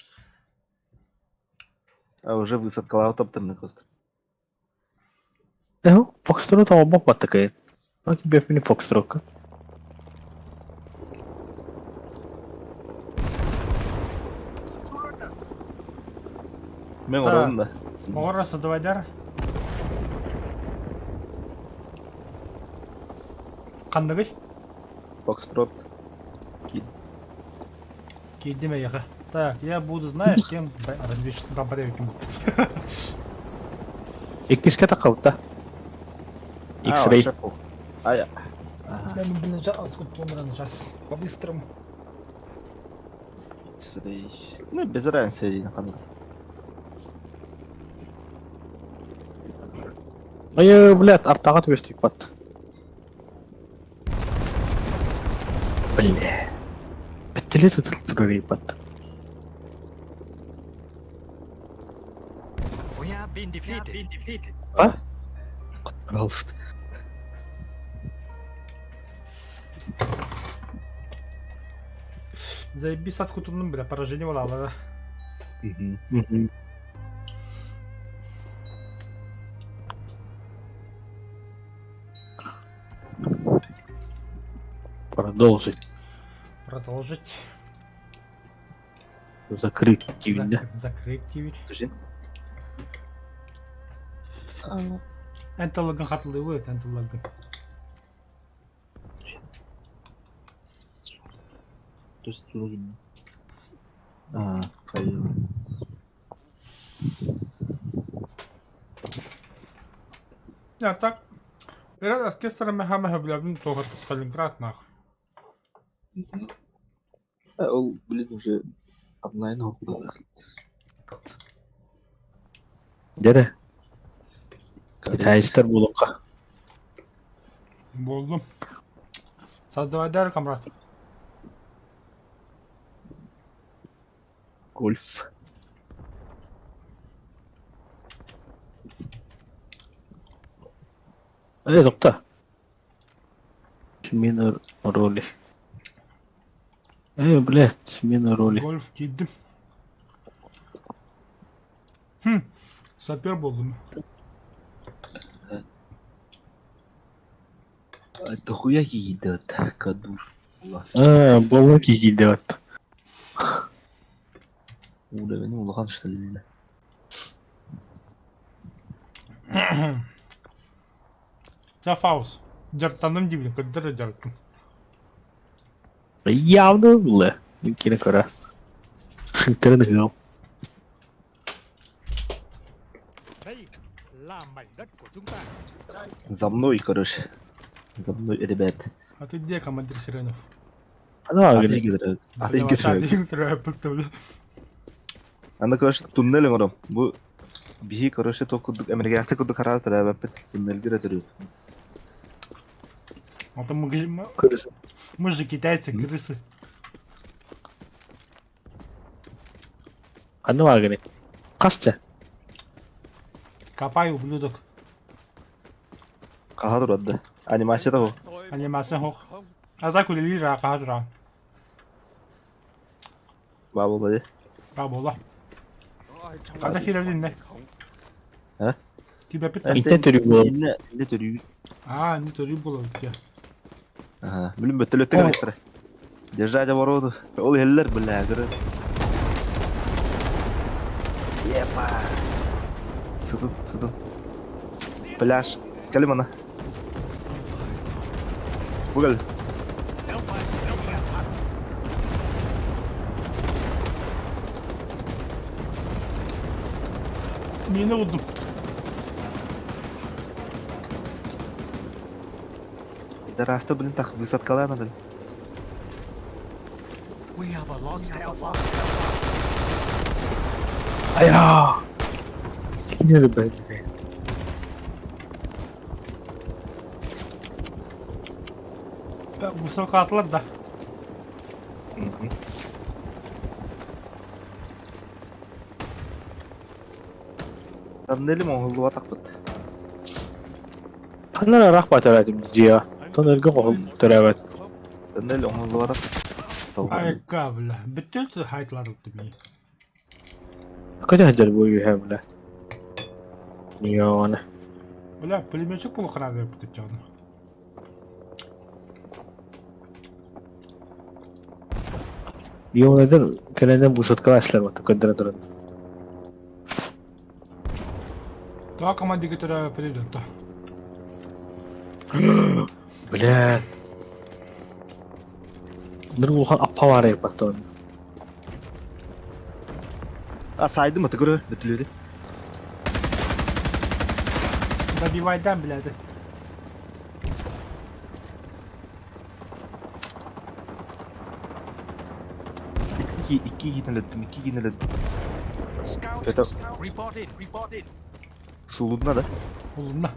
А уже высадкалаа таптырны кост. Эһ, Фокстрот оҥорбот баттакай. Бэппини Фокстротка. Мен Так. оҕордум да. Оҕоро создавайдар. Ханныгый? Фокстрот. Киирдим эйиэхэ. Так, я буду, знаешь, кем разведчик долбоебиким. Иккискэ таххабыта. X-ray. Ая. Ага. Да, блин, сейчас, сейчас, по-быстрому. X-ray. Ну, без разницы, ханна. Айы, блядь, артаға түбестик бат. Бля. Беттеле тутул турар бат. We have been defeated. А? Пожалуйста. Заебись сас кутуннум, бля, поражение была, да. Мгм. Продолжить. Продолжить. Закрыть тивин, да? Закрыть тивит. Подожди. Эн тылыгын хатылыбыт, эн тылыгын. То есть сложно. А, понял. Я так. Ряд оркестра меха бля, ну то это Сталинград нахуй. А, ол, блин, уже онлайн около. Дere. Китайстар булука. Болдум. Создавай дар, камрад. Гольф. Э, тохто. Смена роли. Э, блядь, смена роли. Гольф кидим. Хм. Сапер болдум. Это хуя едят, кадуш. А, болла кигидет. Уровень улахан что ли? Зафаус. Дьартаным дибин, кыддыр дьаркын. Явно было. Кина кора. Интернет Đây là mảnh đất của chúng ta. За мной, короче. За мной, ребят. А ты где, командир хренов? Ана Отыгрывают. Отыгрывают. Аны, короче, туннель оҥором. Бу биһи, короче, туох курдук американскай курдук хараҕа төрөөбөппүт. Туннельгэ эрэ төрүүр. А то мы, мы же китайцы, крысы. Аны вагыны. Касча. Копай, ублюдок. Хаһа турар да. Анимация того. Tôi Анимация хох. không А так үлелир аха тура. Баа буолла дии. Ба буола. có ai trong Хата хиревдин не. không А? Тебя пит. Интен төрүү буолар. Инне инне төрүүр. А, не төрүү буолар дии. Аха. Билим бөттөлөттө кэлиэхтэрэ. Держать оборону. Ол иһэллэр бля, көрөр. Епа. Сытын, сытын. Пляж. Кэлим ана. Бу кэл. Миинэ уурдум. Пидораста, блин, так высадкалаан блин. We have a lost alpha. Айа! Кинери бэйди. Высадкалаатылар да. Тоннелим оҥоһуллубатахпыт. Ханна ыраах баатараатым дьиэ. Тоннельга оҕол төрөөбөт. Тоннель оҥоһуллубатах. Айка, бля. Бүттүл хайтлар мии. Көтө сылдьар бу үөһэ бля. Миона. Бля, пулеметчик буолуохха наада эбит дьону. Мионадан кэлэнэн высадкалааччылар бата көрдөрө туран. Тоҕо командирга төрөөбөппүтүй доо. Бля. Ныр улахан аппа баар эбит А сайдым аты көрөр бөтүлүөдү. Добивайдан, блядь. Икки икки киһини өлөрдүм, икки киһини өлөрдүм. Scout, Это- report in, report in. Суулунна да? Улунна.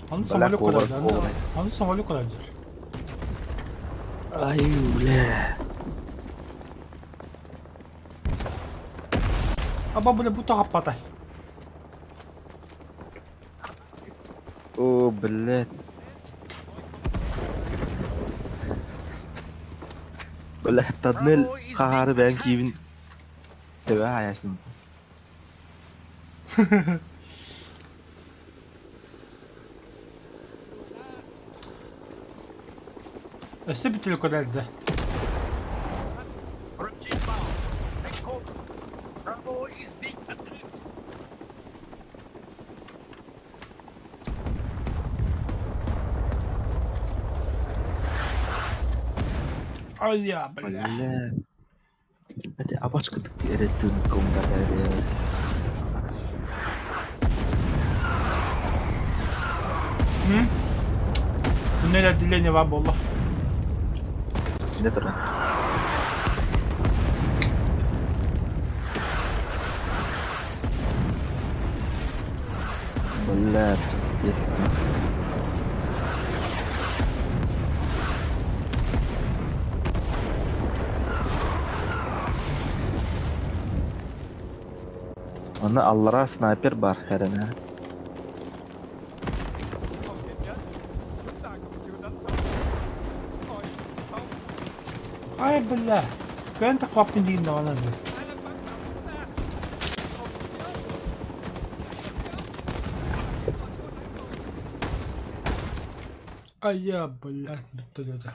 Аны Бля, самолет кобра, кадar. кобра. Аны самолет кадar. Ай, бля. Аба бля бу тахаппатай. О, блядь. Бля, тоннель хаһаары бэйэҥ киибин төбө хаайааччым. Өссө бүтүлү көрөлдө. Ай я, бля. Бля. Эти абашкытык эрэтин комбатары. Туннель отделение бар буолла. Не туран. Бля, пиздец. Аны аллара снайпер бар хәренә. Không thể chết. Chúng ta còn chưa đánh xong. Ôi, không, Ай, бля. Кыайан тахпаппын диин даҕаны. ai đang bắn vào chúng ta? Không chết. Айа, блядь, бүттөлөтө.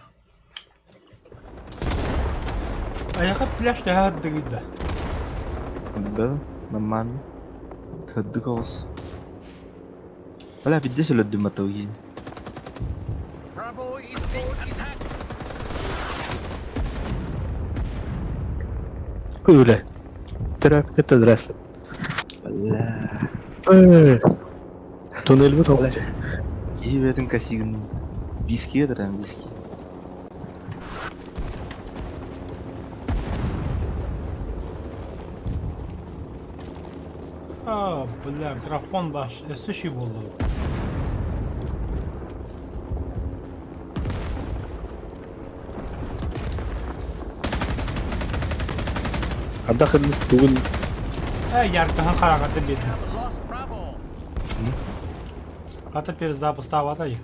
Айака пляж тэһэ да. Да, нормально. Тырдык оҕус. Бля, биирдэ өлөрдүм атыгын. Бля. Төрөөбүт здрасте. Бля. Э. Туннель бут Бля. Киһи бэйэтин косигин виски ытыран виски. А, бля, графон баш, эсүши болду. Ардах бүгүн Э, яркаһын хараҕата биэрдим. Хата перезапустаабатай.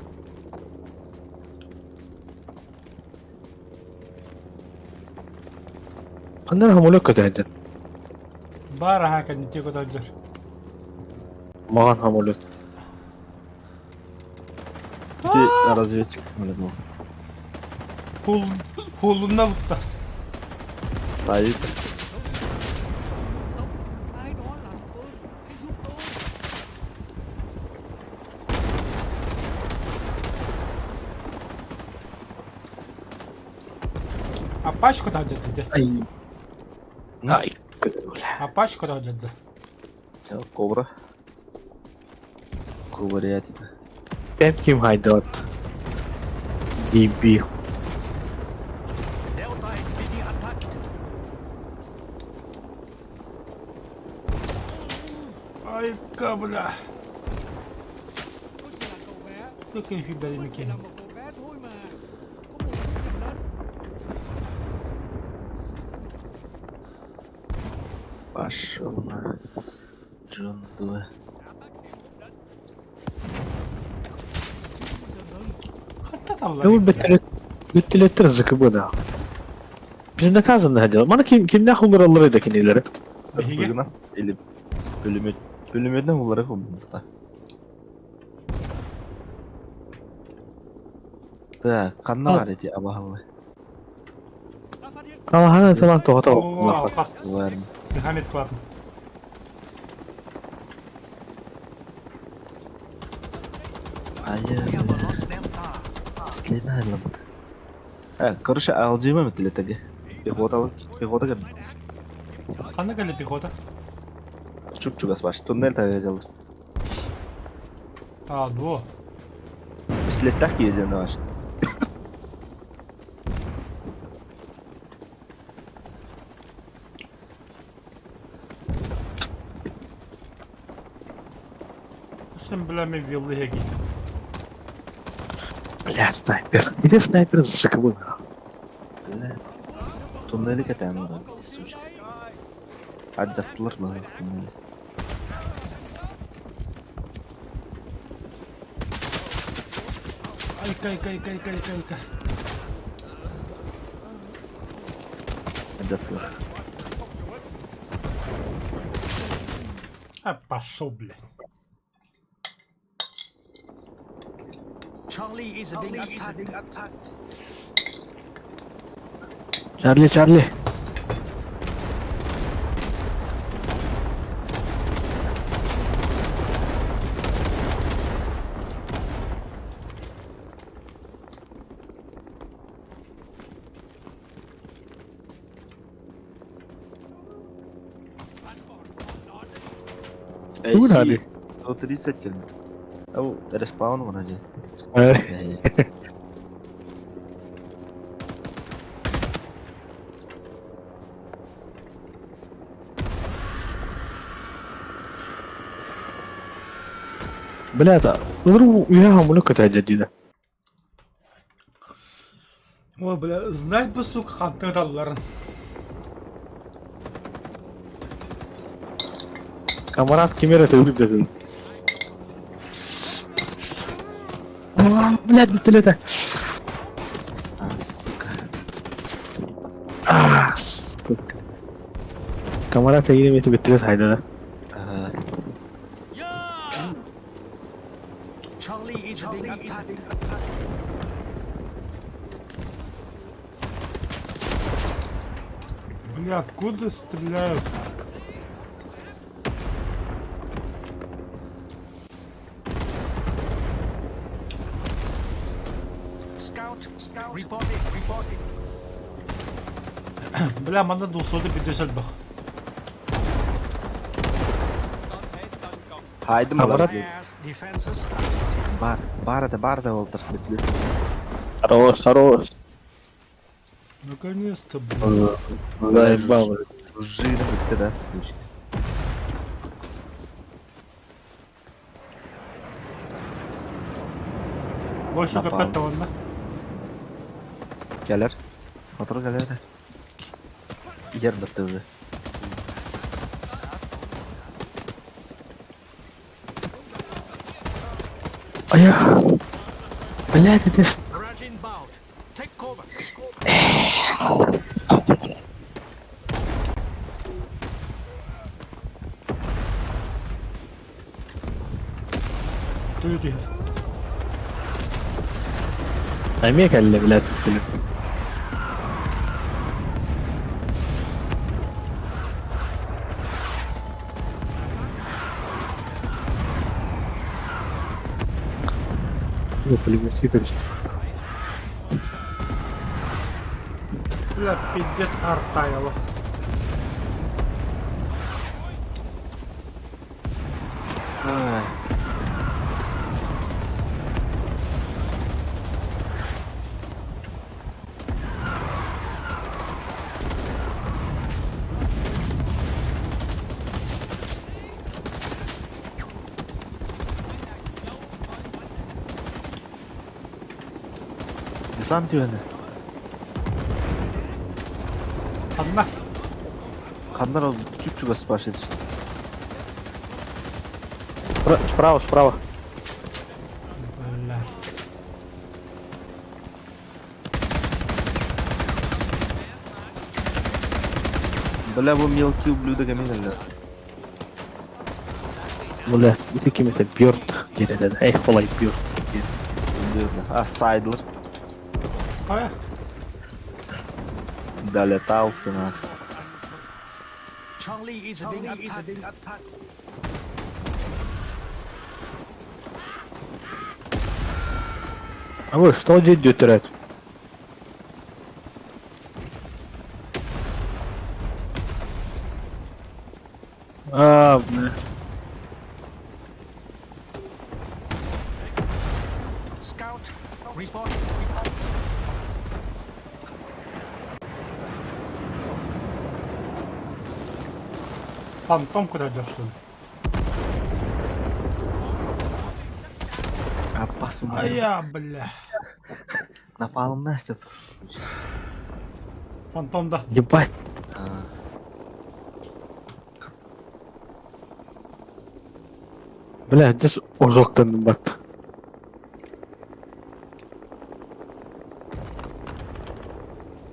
ханна самолет көтөөдөн. Баар аһаа кэнники көтөллөр. Маҕан самолет. Ити разведчик самолет буолла. Хул хулунна бутта. Сайып. Sống, ai đó làm ơn, hãy giúp tôi. Апач көтөллөр Ай. Ай, бля. Апач көтөллөр. Кобра. Кобра ятина. Тем ким хайдат. Дебил. Ай, бля. Tôi chỉ là cậu bé, Tôi tôi chỉ là một cậu bé thôi mà. Có một chút nhầm lẫn. Пошел на Джон 2. Бу бөттүлэттэр ЗКБ-да. Безнаказанно дело. Мана ким кимнээх уҥыраллар да кинилэри? Биһиги? Быгына или пулемет пулеметнен улары хомунта. Так, ханна бар эти абаһаллы. Đã phát hiện Алаһаны талан тоҕото О, хас. Бар. Сыхамет кылатын. Айа. Пистолетин айламыт. Э, короче, алжыма метелетеге. Пехота пехота кэлбит. Ханна кэллэ пехота? Чуп-чугас баш. Туннель тагы А, дуо. Пистолеттах киезен баш. бля, мен виллы һэгин. Бля, снайпер. Где снайпер за Бля. Туннели кэтээн баран, сучка. Алдьаттылар быһа туннели. Айка, айка, айка, айка, айка, айка. Алдьаттылар. А, пошел, блядь. Charlie is being attacked. Чарли, Чарли. Эй, Тугу 130 кэлбит. Ол респаун гына дии. Бля, это... Ну, я мулюка дядя. Ой, бля, знать бы, сука, хантың далларын. Камарат кемер это выглядит. Блядь, это. А, сука. А, сука. Камарат эйгин эмиэ бүттүлэ сайда да. Ага. Charlie is being attacked. Бля, откуда стреляют? Scout, scout, reporting, reporting. Бля, манна двухсотый пятьдесят бах. Хайдым алар. Air defenses Бар, бар это, бар это болтар. Бүтлү. Хорош, хорош. Наконец-то, бля. Заебал. Жирно бүттү да, сучка. Больше Напал. капета вон, да? Кэлэр. Отур кэлэр. Ер бүттү уже. Ая. Блядь, это... Garage inbound. Take cover. Ты ты. Эмиэ кэллэ, блядь, бүттүлэ. Ну, пулеметчик, короче. Бля, пиздец артайлов. Ай. Десант түһэнэ. Ханна. Ханнар ол чүп-чугас баш этиш. Справа, справа. Бля. Бля, бу мелкий ублюдок эмин Бля, ити ким это Бьорд диэн Эй, холай Бьорд. А, сайдлер. А, Долетался нахуй. Charlie is being attacked. А вы что здесь дютырать? А, бля. Scout, reporting. Фантом куда идешь, что ли? Аппас Айа, бля. Напалм Настя то Фантом да. Ебать. Бля, здесь ожогтан бат.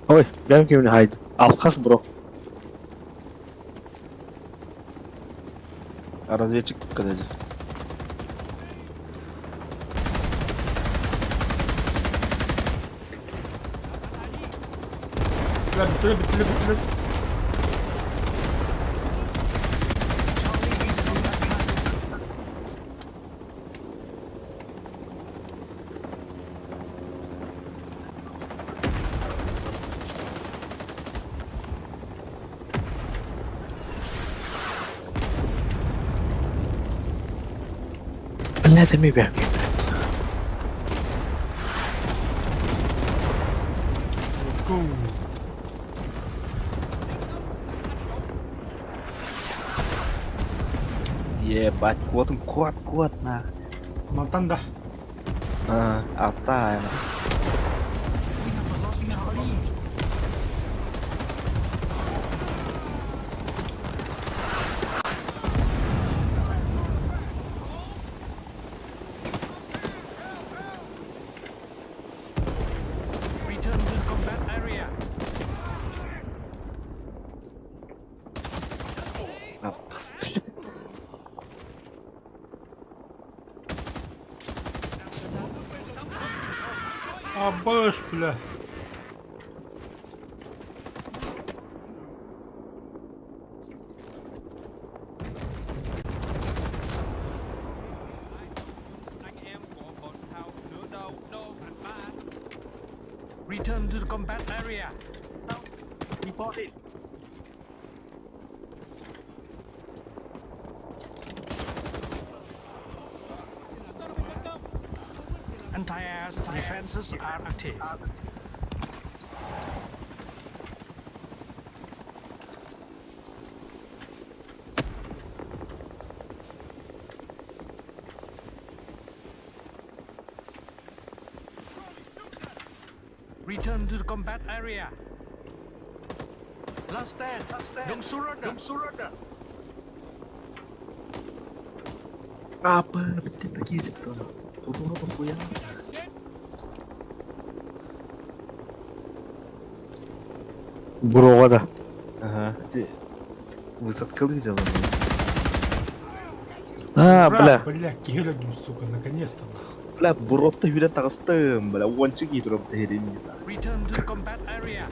Ой, бэм кимин хайд. Алхас бро. А разведчик когда Бля, бүттүлэр, бүттүлэр, бүттүлэр. Бля, это ми бэм кимин. Go. Ебать, куотун куот куот на. Мантан да. А, ата. Return to the combat area. Аппас. Абыш, бля. Anh em của bọn thao nửa đầu đô phản ba. Return to the combat area. Reporting. Anti-air defenses are active. Return to the combat area. Last stand. Don't surrender. Don't surrender. Апа, ты пакетик там. Куда хуя? Броға да. Ага. Ты высадка видела? А, Ура, бля. Бля, киһи сука, наконец-то нахуй. Бля, буротта хүрэ таҕыстым, бля, уонча киһи турар тэһирин. Return to the combat area.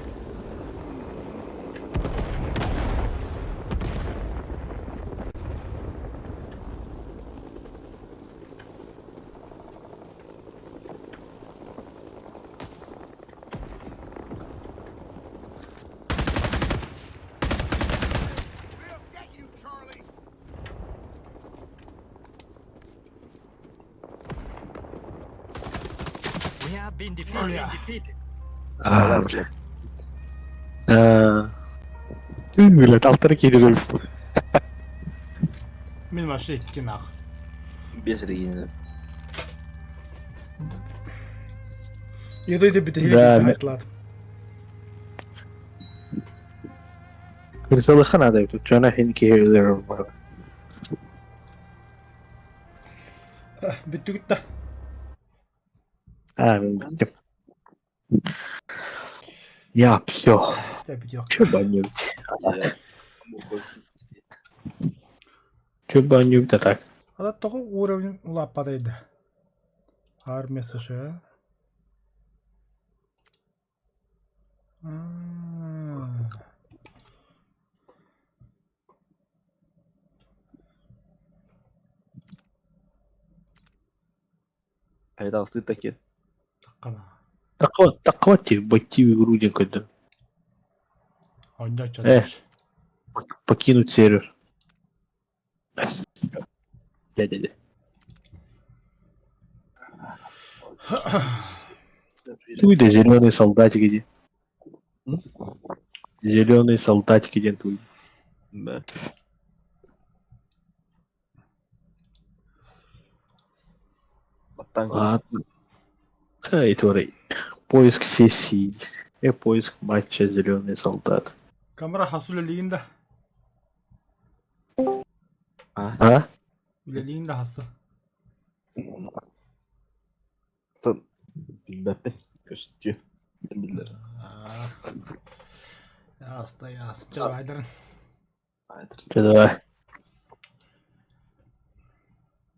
We'll get you, Charlie. We have been defeated. Бля. Defeated. А, бля. А. Ты, блядь, алтары киһи өлбүт. Мин вообще икки нахуй. Без регина. Еды да битэ Да, хайтлат. Кырсалыха надо, тут жана хин киһи өлөр бар. Бүттү гүттэ. А, мин бүттүм. Я, все. Дэ бүтүөх. Чё баню? Чё баню да так? Ада тоҕо уровень улааппатайда. Армия США. А. Хайда ты таки. Таккана. Так вот, так вот тебе войти в игру день когда. Онда Э. чаташ. Покинуть сервер. Дядя. Ты да зеленый солдатик иди. Зеленый солдатик иди туй. Да. Баттаан Ладно. Эй, твори. Поиск сессии. Поиск матча «Зеленый солдат». Камера хас үлэлиигин да? А? Үлэлиигин да хассы? Оттон билбэппин. Көстүө. Биллэр. Аста, яас. Чэ, давайдарын. Айтыр. Чэ, давай.